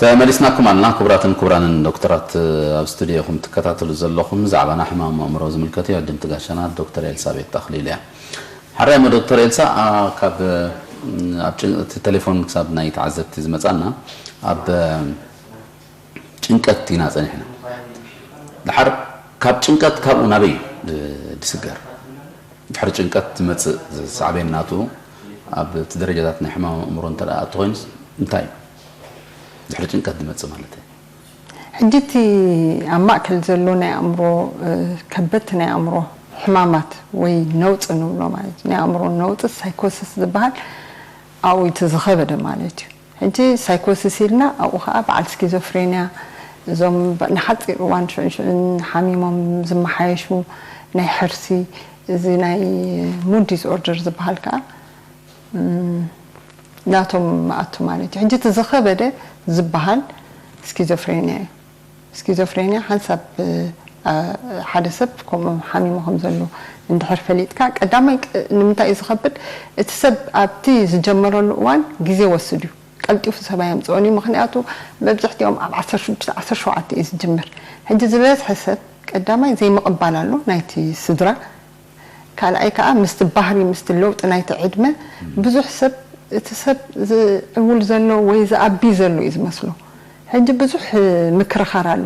ተመሊስናኩም ኣለና። ክቡራትን ክቡራንን ዶክተራት ኣብ ስቱዲዮ ኢኹም ትከታተሉ ዘለኹም፣ ዛዕባና ሕማም ኣእምሮ ዝምልከት እዩ። ዕድምቲ ጋሻና ዶክተር ኤልሳቤጥ ኣኽሊሉ እያ። ሓራይ ሞ ዶክተር ኤልሳ፣ ኣ፣ ካብ፣ ም፣ ኣብ ጭን-፣ እቲ ቴሌፎን ክሳብ ናይ ተዓዘብቲ ዝመጻና ኣብ፣ ም፣ ጭንቀት ኢና ጸኒሕና። ድሓር ካብ ጭንቀት ካብኡ ናበይ እዩ ድ-፣ ድስገር? ድሕሪ ጭንቀት ዝመጽእ ሳዕቤን ናቱ ኣብ እቲ ደረጃታት ናይ ሕማም ኣእምሮ እንተ ደኣ ኣቲ ኮይኑስ እንታይ እዩ? ድሕሪ ጭንቀት ዝመጽእ ማለት እዩ። ሕጂ እቲ ኣብ ማእከል ዘሎ ናይ ኣእምሮ፣ እ፣ ከበድቲ ናይ ኣእምሮ ሕማማት ወይ ነውጺ ንብሎ ማለት እዩ። ናይ ኣእምሮ ነውጺ ሳይኮሲስ ዝበሃል ኣብኡ እቲ ዝኸበደ ማለት እዩ። ሕጂ ሳይኮሲስ ኢልና ኣብኡ ኸኣ በዓል ስኪዞፍሬንያ፣ እዞም ብ-፣ ንሓጺር እዋን ሽዑን ሽዑን ሓሚሞም ዝመሓየሹ፣ ናይ ሕርሲ፣ እዚ ናይ ሙድ ዲስኦርደር ዝበሃል ከኣ፣ እም፣ ናቶም ኣቱ ማለት እዩ። ሕጂ እቲ ዝኸበደ ዝበሃል ስኪዞፍሬንያ እዩ። ስኪዞፍሬንያ ሓንሳብ፣ እ፣ ኣ፣ ሓደ ሰብ ከምኡ ሓሚሙ ከም ዘሎ እንድሕር ፈሊጥካ፣ ቀዳማይ ቅ-፣ ንምንታይ እዩ ዝኸብድ? እቲ ሰብ ኣብቲ ዝጀመረሉ እዋን ግዜ ወስድ እዩ። ቀልጢፉ ሰብ ኣየምጽኦን እዩ። ምኽንያቱ መብዛሕትኦም ኣብ ዓሰርተ ሽዱሽተ፣ ዓሰርተ ሸውዓተ እዩ ዝጅምር። ሕጂ ዝበዝሐ ሰብ ቀዳማይ ዘይምቕባል ኣሎ ናይቲ ስድራ። ካልኣይ ከኣ ምስቲ ባህሪ፣ ምስቲ ለውጢ ናይቲ ዕድመ ብዙሕ ሰብ፣ እቲ ሰብ ዝዕውል ዘሎ ወይ ዝኣቢ ዘሎ እዩ ዝመስሎ። ሕጂ ብዙሕ ምክርኻር ኣሎ።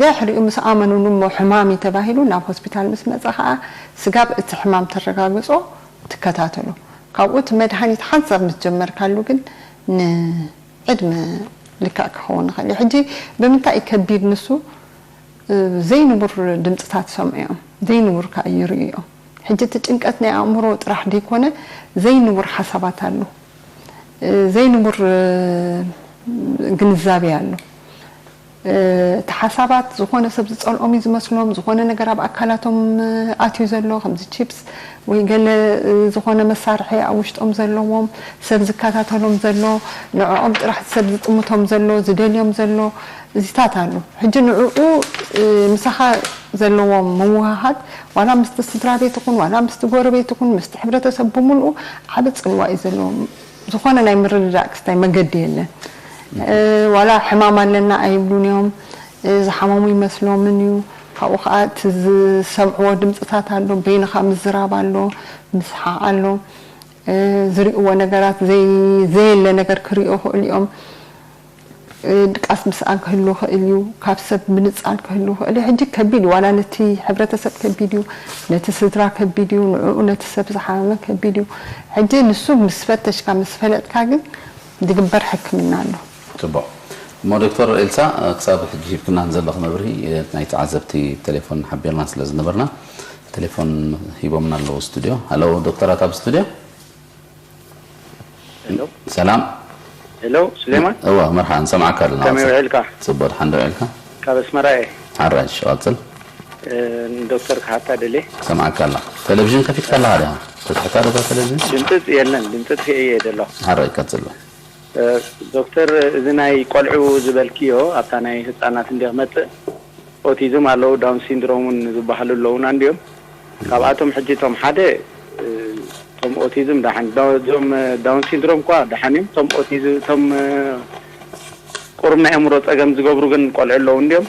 ድሕሪኡ ምስ ኣመኑሉ እሞ ሕማም እዩ ተባሂሉ ናብ ሆስፒታል ምስ መጸ ከኣ ስጋብ እቲ ሕማም ተረጋግጾ ትከታተሎ። ካብኡ እቲ መድሃኒት ሓንሳብ ምስ ጀመርካሉ ግን ንዕድመ ልክዕ ክኸውን ይኽእል እዩ። ሕጂ ብምንታይ እዩ ከቢድ ንሱ? እ፣ ዘይንቡር ድምጽታት ይሰምዑ እዮም። ዘይንቡር ከኣ ይርእዩ እዮም። ሕጂ እቲ ጭንቀት ናይ ኣእምሮ ጥራሕ ደይኮነ ዘይንቡር ሓሳባት ኣሎ። እ፣ ዘይንቡር፣ እ፣ ግንዛቤ ኣሎ። እ፣ እቲ ሓሳባት ዝኾነ ሰብ ዝጸልኦም እዩ ዝመስሎም። ዝኾነ ነገር ኣብ ኣካላቶም፣ እ፣ ኣትዩ ዘሎ፣ ከምዚ ቺፕስ ወይ ገለ፣ እ፣ ዝኾነ መሳርሒ ኣብ ውሽጦም ዘለዎም፣ ሰብ ዝከታተሎም ዘሎ፣ ንዕኦም ጥራሕ ሰብ ዝጥምቶም ዘሎ፣ ዝደልዮም ዘሎ፣ እዚታት ኣሎ። ሕጂ ንዕኡ፣ እ፣ ምሳኻ ዘለዎም ምውህሃድ፣ ዋላ ምስቲ ስድራ ቤት ይኹን፣ ዋላ ምስቲ ጎረቤት ይኹን፣ ምስቲ ሕብረተሰብ ብምልኡ ዓቢ ጽልዋ እዩ ዘለዎም። ዝኾነ ናይ ምርድዳእ ክስታይ መገዲ የለን። እ፣ ዋላ ሕማም ኣለና ኣይብሉን እዮም። እ፣ ዝሓመሙ ይመስሎምን እዩ። ካብኡ ኸኣ እቲ ዝሰምዕዎ ድምጽታት ኣሎ፣ በይንኻ ምዝራብ ኣሎ፣ ምስሓቕ ኣሎ። እ፣ ዝርእይዎ ነገራት ዘይ-፣ ዘየለ ነገር ክርእዩ ይኽእሉ እዮም። እ፣ ድቃስ ምስኣን ክህሉ ይኽእል እዩ፣ ካብ ሰብ ምንጻል ክህሉ ይኽእል እዩ። ሕጂ ከቢድ እዩ፣ ዋላ ነቲ ሕብረተሰብ ከቢድ እዩ፣ ነቲ ስድራ ከቢድ እዩ፣ ንዕኡ ነቲ ሰብ ዝሓመመ ከቢድ እዩ። ሕጂ ንሱ ምስ ፈተሽካ፣ ምስ ፈለጥካ ግን ዝግበር ሕክምና ኣሎ። ጽቡቕ። እሞ ዶክተር ኤልሳ፣ ክሳብ ሕጂ ሂብክናን ዘለኹ መብርሂ፣ ናይ ተዓዘብቲ ቴሌፎን ሓቢርና ስለ ዝነበርና፣ ቴሌፎን ሂቦምና ኣለዉ ስቱድዮ። ሃሎ ዶክተራት ኣብ ስቱድዮ? ሄሎ። ሰላም። ሄሎ፣ ሱሌማን። እወ፣ መርሓ፣ ንሰምዓካ ኣለና። ከመይ ውዒልካ? ጽቡቕ፣ ድሓን ዶ ውዒልካ? ካብ ኣስመራ እየ። ሓራይ፣ እሺ፣ ቀጽል። እ፣ ንዶክተር ክሓታ ደልየ። ሰምዓካ ኣላ። ቴሌቪዥን ከፊትካ ኣለኻ ዲኻ? ተትሕታ ዶ ቴሌቪዥን? ድምፂ የለን፣ ድምፂ ጥፊኤ እየ ዘሎ። ሓራይ፣ ቀጽል። እ፣ ዶክተር፣ እዚ ናይ ቆልዑ ዝበልክዮ፣ ኣብታ ናይ ህፃናት እንዲ ክመፅእ፣ ኦቲዝም ኣለዉ፣ ዳውን ሲንድሮም እውን ዝበሃሉ ኣለዉና እንዲዮም። ካብኣቶም ሕጂ እቶም ሓደ፣ እ፣ እቶም ኦቲዝም ደሓን፣ ዳ-፣ እዞም፣ እ፣ ዳውን ሲንድሮም እኳ ደሓን እዮም። እቶም ኦቲዝም፣ እቶም፣ እ፣ ቁሩብ ናይ ኣእምሮ ጸገም ዝገብሩ ግን ቆልዑ ኣለዉ እንዲዮም።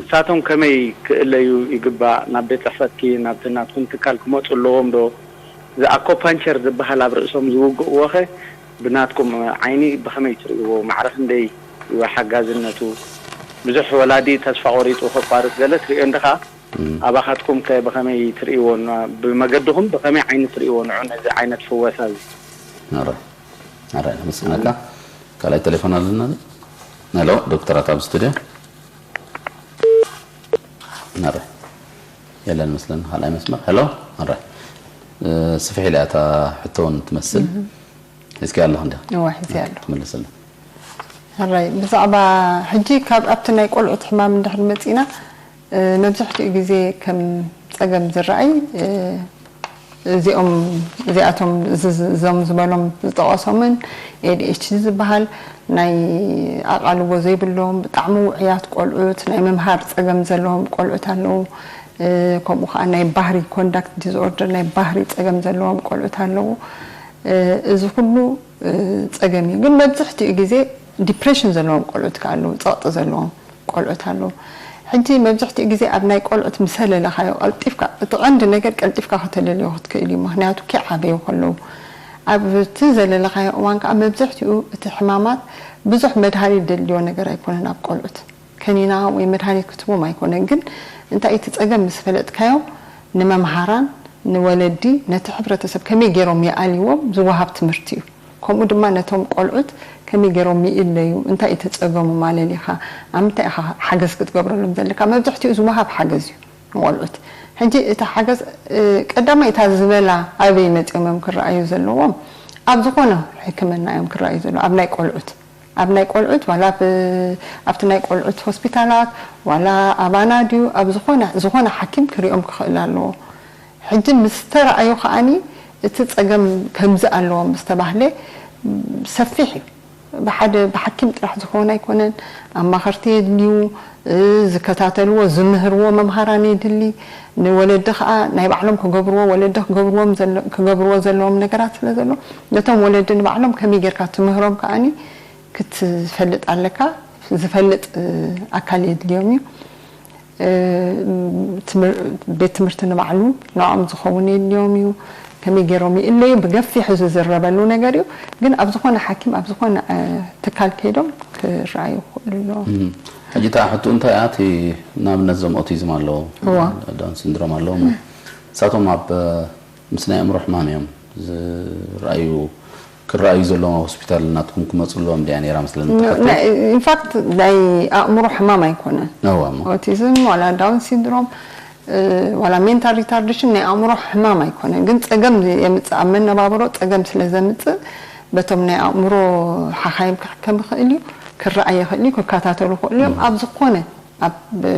እሳቶም ከመይ ክእለዩ ይግባእ? ናብ ቤት ጽሕፈትኪ፣ ናብቲ ናትኩም ትካል ክመጹ ኣለዎም ዶ? እዚ ኣኮፓንቸር ዝበሃል ኣብ ርእሶም ዝውግእዎ ኸ ብናትኩም ዓይኒ ብኸመይ ትርእይዎ? ማዕረ ክንደይ እዩ ሓጋዝነቱ? ብዙሕ ወላዲ ተስፋ ቆሪጹ ከቋርጽ ገለ ትርእዮ እንዲኻ? እም። ኣባኻትኩም ከ ብኸመይ ትርእይዎ? ን-፣ ብመገድኹም ብኸመይ ዓይኒ ትርእይዎ ንዑ ነዚ ዓይነት ፍወሳ እዚ? ኣረ፣ ኣረ፣ ነመስግነካ። ካልኣይ ቴሌፎን ኣለና። ሄሎ፣ ዶክተራት ኣብ ስቱድዮ? ኣረ፣ የለን መስለኒ፣ ካልኣይ መስመር። ሄሎ፣ ኣረ፣ እ፣ ስፍሕ ኢላ እያ እታ ሕቶ እውን ትመስል። እም። ሒዝኪ ኣለኹ እንዲያ? እወ፣ ሒዘ ኣለኹ። ትምልስልና። ሕራይ፣ ብዛዕባ ሕጂ ካብ ኣብቲ ናይ ቆልዑት ሕማም እንድሕር መጺና፣ እ፣ መብዛሕትኡ ግዜ ከም ጸገም ዝረኣይ፣ እ፣ እዚኦም፣ እዚኣቶም፣ እዚ፣ እዚ፣ እዞም ዝበሎም ዝጠቐሶምን ኤ ዲ ኤች ዲ ዝበሃል ናይ ኣቓልቦ ዘይብሎም ብጣዕሚ ውዑያት ቆልዑት፣ ናይ ምምሃር ጸገም ዘለዎም ቆልዑት ኣለዉ። እ፣ ከምኡ ኸኣ ናይ ባህሪ ኮንዳክት ዲስኦርደር፣ ናይ ባህሪ ጸገም ዘለዎም ቆልዑት ኣለዉ። እ፣ እዚ ኩሉ፣ እ፣ ጸገም እዩ። ግን መብዛሕትኡ ግዜ ዲፕሬሽን ዘለዎም ቆልዑት ከ ኣለዉ፣ ጸቕጢ ዘለዎም ቆልዑት ኣለዉ። ሕጂ መብዛሕትኡ ግዜ ኣብ ናይ ቆልዑት ምሰለለኻዮ ቀልጢፍካ፣ እቲ ቀንዲ ነገር ቀልጢፍካ ከተለልዮ ክትክእል እዩ፣ ምኽንያቱ ከይዓበዩ ከለዉ። ኣብቲ ዘለለኻዮ እዋን ከኣ መብዛሕትኡ እቲ ሕማማት ብዙሕ መድሃኒት ደልዮ ነገር ኣይኮነን ኣብ ቆልዑት። ከኒና ወይ መድሃኒት ክትቦም ኣይኮነን፣ ግን እንታይ እቲ ጸገም ምስ ፈለጥካዮ ንመምሃራን ንወለዲ ነቲ ሕብረተሰብ ከመይ ገይሮም ይኣልይዎም ዝወሃብ ትምህርቲ እዩ። ከምኡ ድማ ነቶም ቆልዑት ከመይ ገይሮም ይእለዩ፣ እንታይ እዩ ተጸገሙ ማለሊኻ፣ ኣብ ምንታይ ኢኻ ሓገዝ ክትገብረሎም ዘለካ፣ መብዛሕትኡ ዝወሃብ ሓገዝ እዩ ንቆልዑት። ሕጂ እታ ሓገዝ ቀዳማይ እታ ዝበላ ኣበይ መጺኦም እዮም ክረኣዩ ዘለዎም? ኣብ ዝኾነ ሕክምና እዮም ክረኣዩ ዘለዎም፣ ኣብ ናይ ቆልዑት ኣብ ናይ ቆልዑት ዋላ ኣብቲ ናይ ቆልዑት ሆስፒታላት ዋላ ኣባና ድዩ ኣብ ዝኾነ ዝኾነ ሓኪም ክሪኦም ክኽእል ኣለዎ። ሕጂ ምስ ተረኣዩ ከኣኒ እቲ ጸገም ከምዚ ኣለዎም ዝተባህለ ሰፊሕ እዩ። ብሓደ ብሓኪም ጥራሕ ዝኸውን ኣይኮነን። ኣማኸርቲ የድልዩ፣ ዝከታተልዎ ዝምህርዎ መምሃራን የድሊ። ንወለዲ ከዓ ናይ ባዕሎም ክገብርዎ ወለዲ ክገብርዎም ክገብርዎ ዘለዎም ነገራት ስለ ዘሎ ነቶም ወለዲ ንባዕሎም ከመይ ጌርካ ትምህሮም ከኣኒ ክትፈልጥ ኣለካ። ዝፈልጥ ኣካል የድልዮም እዩ። ቤት ትምህርቲ ንባዕሉ ንዕኦም ዝኸውን የድልዮም እዩ። ከመይ ገይሮም ይእለዩ ብገፊሑ ዝዝረበሉ ነገር እዩ። ግን ኣብ ዝኾነ ሓኪም ኣብ ዝኾነ ትካል ከይዶም ክረኣዩ ይኽእሉ ኣለዎም። ሕጂ እታ ሕቶ እንታይ እያ? እቲ ንኣብነት እዞም ኦቲዝም ኣለዎ፣ እዋ። ዳውን ሲንድሮም ኣለዎም። ንሳቶም ኣብ ምስ ናይ ኣእምሮ ሕማም እዮም ዝረኣዩ ክረኣዩ ዘለዎም ኣብ ሆስፒታል ናትኩም ክመፁ ኣለዎም ድያ ነይራ መስለኒ? ኢንፋክት ናይ ኣእምሮ ሕማም ኣይኮነን። እዋ እሞ። ኦቲዝም ዋላ ዳውን ሲንድሮም ዋላ ሜንታል ሪታርዴሽን ናይ ኣእምሮ ሕማም ኣይኮነን፣ ግን ጸገም የምጽእ፣ ኣብ መነባብሮ ጸገም ስለ ዘምጽእ በቶም ናይ ኣእምሮ ሓኻይም ክሕከም ይኽእል እዩ፣ ክረኣይ ይኽእል እዩ፣ ክከታተሉ ይኽእሉ እዮም። ኣብ ዝኾነ ኣብ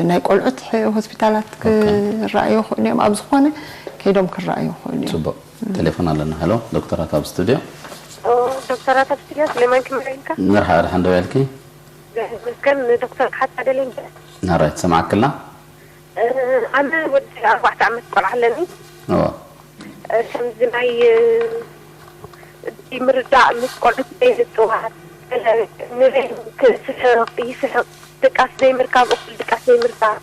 ናይ ቆልዑት ሆስፒታላት ክረኣዩ ይኽእሉ እዮም፣ ኣብ ዝኾነ ከይዶም ክረኣዩ ይኽእሉ እዮም። ጽቡቕ። ቴሌፎን ኣለና። ሄሎ ዶክተራት ኣብ ስቱድዮ። ዶክተራት ኣብ ስቱድዮ። ስሌማን ክመረልካ? መርሓ ድሓን ደው ያልኪ? ግን ንዶክተር ክሓታ ደለኝ። ናራይ ትሰማዕክላ? ኣነ ወዲ ኣርባዕተ ዓመት ቆልዓ ኣለኒ። ከምዚ ናይ ምርዳእ ምስ ቆልዑት ዘይምፅዋት ንበይኑ ክስሕቕ ይስሕቕ፣ ድቃስ ዘይምርካብ፣ እኩል ድቃስ ዘይምርካብ፣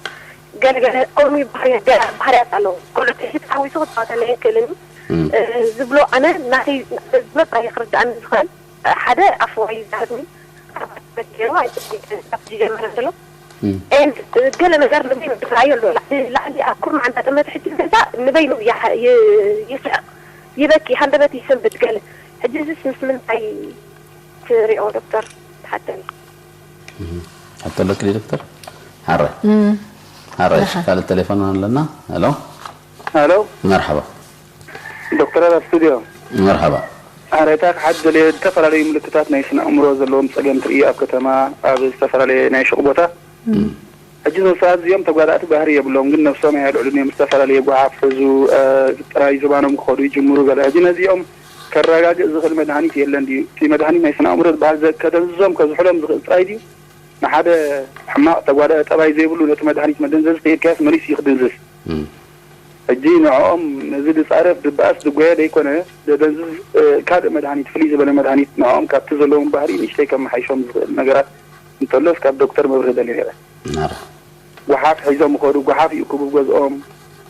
ገለገለ ቆሚ ባህርያት ኣለዎ። ቆልዑት ተሓዊሱ ክፃወተለ ኣይክእልን ዝብሎ ኣነ ናተይ ዝመፃ ክርዳእኒ ዝኽእል ሓደ ኣፍዋ ይዛረብኒ። ኣባት ገይሩ ኣይፅቡቅ ካብ ዝጀመረ ዘሎ። And ገለ ነገር ንበይኑ ዝረኣዮ ኣሎ። ላዕሊ ላዕሊ ኣብ ኩርማዕ እንዳጠመተ ሕጂ ገዛ ንበይኑ ይስሕቕ፣ ይበኪ፣ ሃንደበት ይሰንብድ ገለ። ሕጂ እዚስ ምስ ምንታይ ትሪኦ ዶክተር? ትሓተኒ። ሕቶ ኣለኪ ዶ ዶክተር? ሓራይ ሓራይ። ካልእ ቴሌፎን ኣለና። ሄሎ። ሄሎ። መርሓባ። ዶክተራት ኣብ ስቱድዮ። መርሓባ። ሓረታ ክሓት ደልየ ዝተፈላለዩ ምልክታት ናይ ስነ ኣእምሮ ዘለዎም ፀገም ትርኢ ኣብ ከተማ ኣብ ዝተፈላለየ ናይ ሹቕ ቦታ። ሕጂ እዞም ሰባት እዚኦም ተጓዳእቲ ባህሪ የብሎም፣ ግን ነብሶም ኣየልዕሉን እዮም። ዝተፈላለየ ጓሓፍ ሕዙ ጥራይ ዝባኖም ክኸዱ ይጅምሩ ገለ። ሕጂ ነዚኦም ከረጋግእ ዝኽእል መድሃኒት የለን ድዩ? እቲ መድሃኒት ናይ ስነ ኣእምሮ ዝበሃል ከደንዝዞም ከዝሕሎም ዝኽእል ጥራይ ድዩ? ንሓደ ሕማቕ ተጓዳኢ ጠባይ ዘይብሉ ነቲ መድሃኒት መደንዘዚ ከይድካዮስ መሊሱ እዩ ክድንዝዝ። ሕጂ ንዕኦም ነዚ ድጻረፍ ድበኣስ ድጎየ ደይኮነ ደደንዝዝ ካልእ መድሃኒት ፍልይ ዝበለ መድሃኒት ንዕኦም ካብቲ ዘለዎም ባህሪ ንእሽተይ ከመሓይሾም ዝኽእል ነገራት እንተሎስ ካብ ዶክተር መብርሂ ደልየ ነይረ። ናራ ጓሓፍ ሒዞም ይኸዱ፣ ጓሓፍ ይእክቡ ገዝኦም፣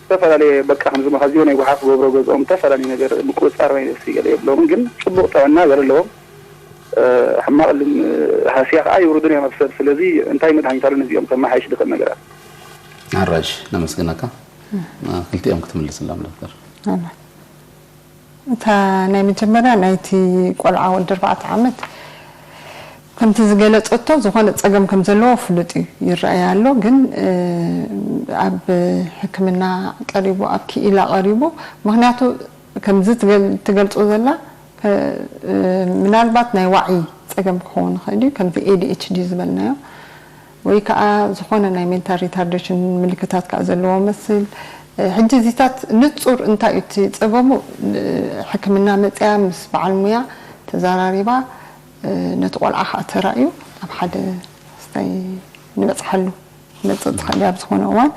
ዝተፈላለየ በቃ ከምዚ መኸዚዮ ናይ ጓሓፍ ክገብሮ ገዝኦም፣ ዝተፈላለየ ነገር ምቁፅፃር ናይ ነፍሲ ገለ የብሎምን፣ ግን ፅቡቕ ጥዕና ገለ ኣለዎም። ሕማቕ ሃስያ ከዓ ይውርዱን እዮም ኣብ ሰብ። ስለዚ እንታይ መድሃኒት ኣሎ ነዚኦም ከመሓይሽ ዝኽእል ነገራት? ኣራሽ ነመስግነካ። ክልቲኦም ክትምልስሎም ዶክተር። እታ ናይ መጀመርያ ናይቲ ቆልዓ ወዲ ኣርባዕተ ዓመት ከምቲ ዝገለጸቶ ዝኾነ ጸገም ከም ዘለዎ ፍሉጥ እዩ፣ ይረኣይ ኣሎ። ግን ኣብ ሕክምና ቀሪቡ ኣብ ክኢላ ቀሪቡ፣ ምኽንያቱ ከምዚ ትገልጾ ዘላ ምናልባት ናይ ዋዒ ጸገም ክኸውን ይኽእል እዩ፣ ከምዚ ኤ ዲ ኤች ዲ ዝበልናዮ ወይ ከዓ ዝኾነ ናይ ሜንታል ሪታርዴሽን ምልክታት ከዓ ዘለዎ መስል። ሕጂ እዚታት ንጹር እንታይ እዩ እቲ ጸገሙ? ሕክምና መጽያ ምስ በዓል ሙያ ተዘራሪባ ነቲ ቆልዓ ከዓ ተራእዩ ኣብ ሓደ ስታይ ንበጽሓሉ መጽእ ትኽእል እያ ኣብ ዝኾነ እዋን።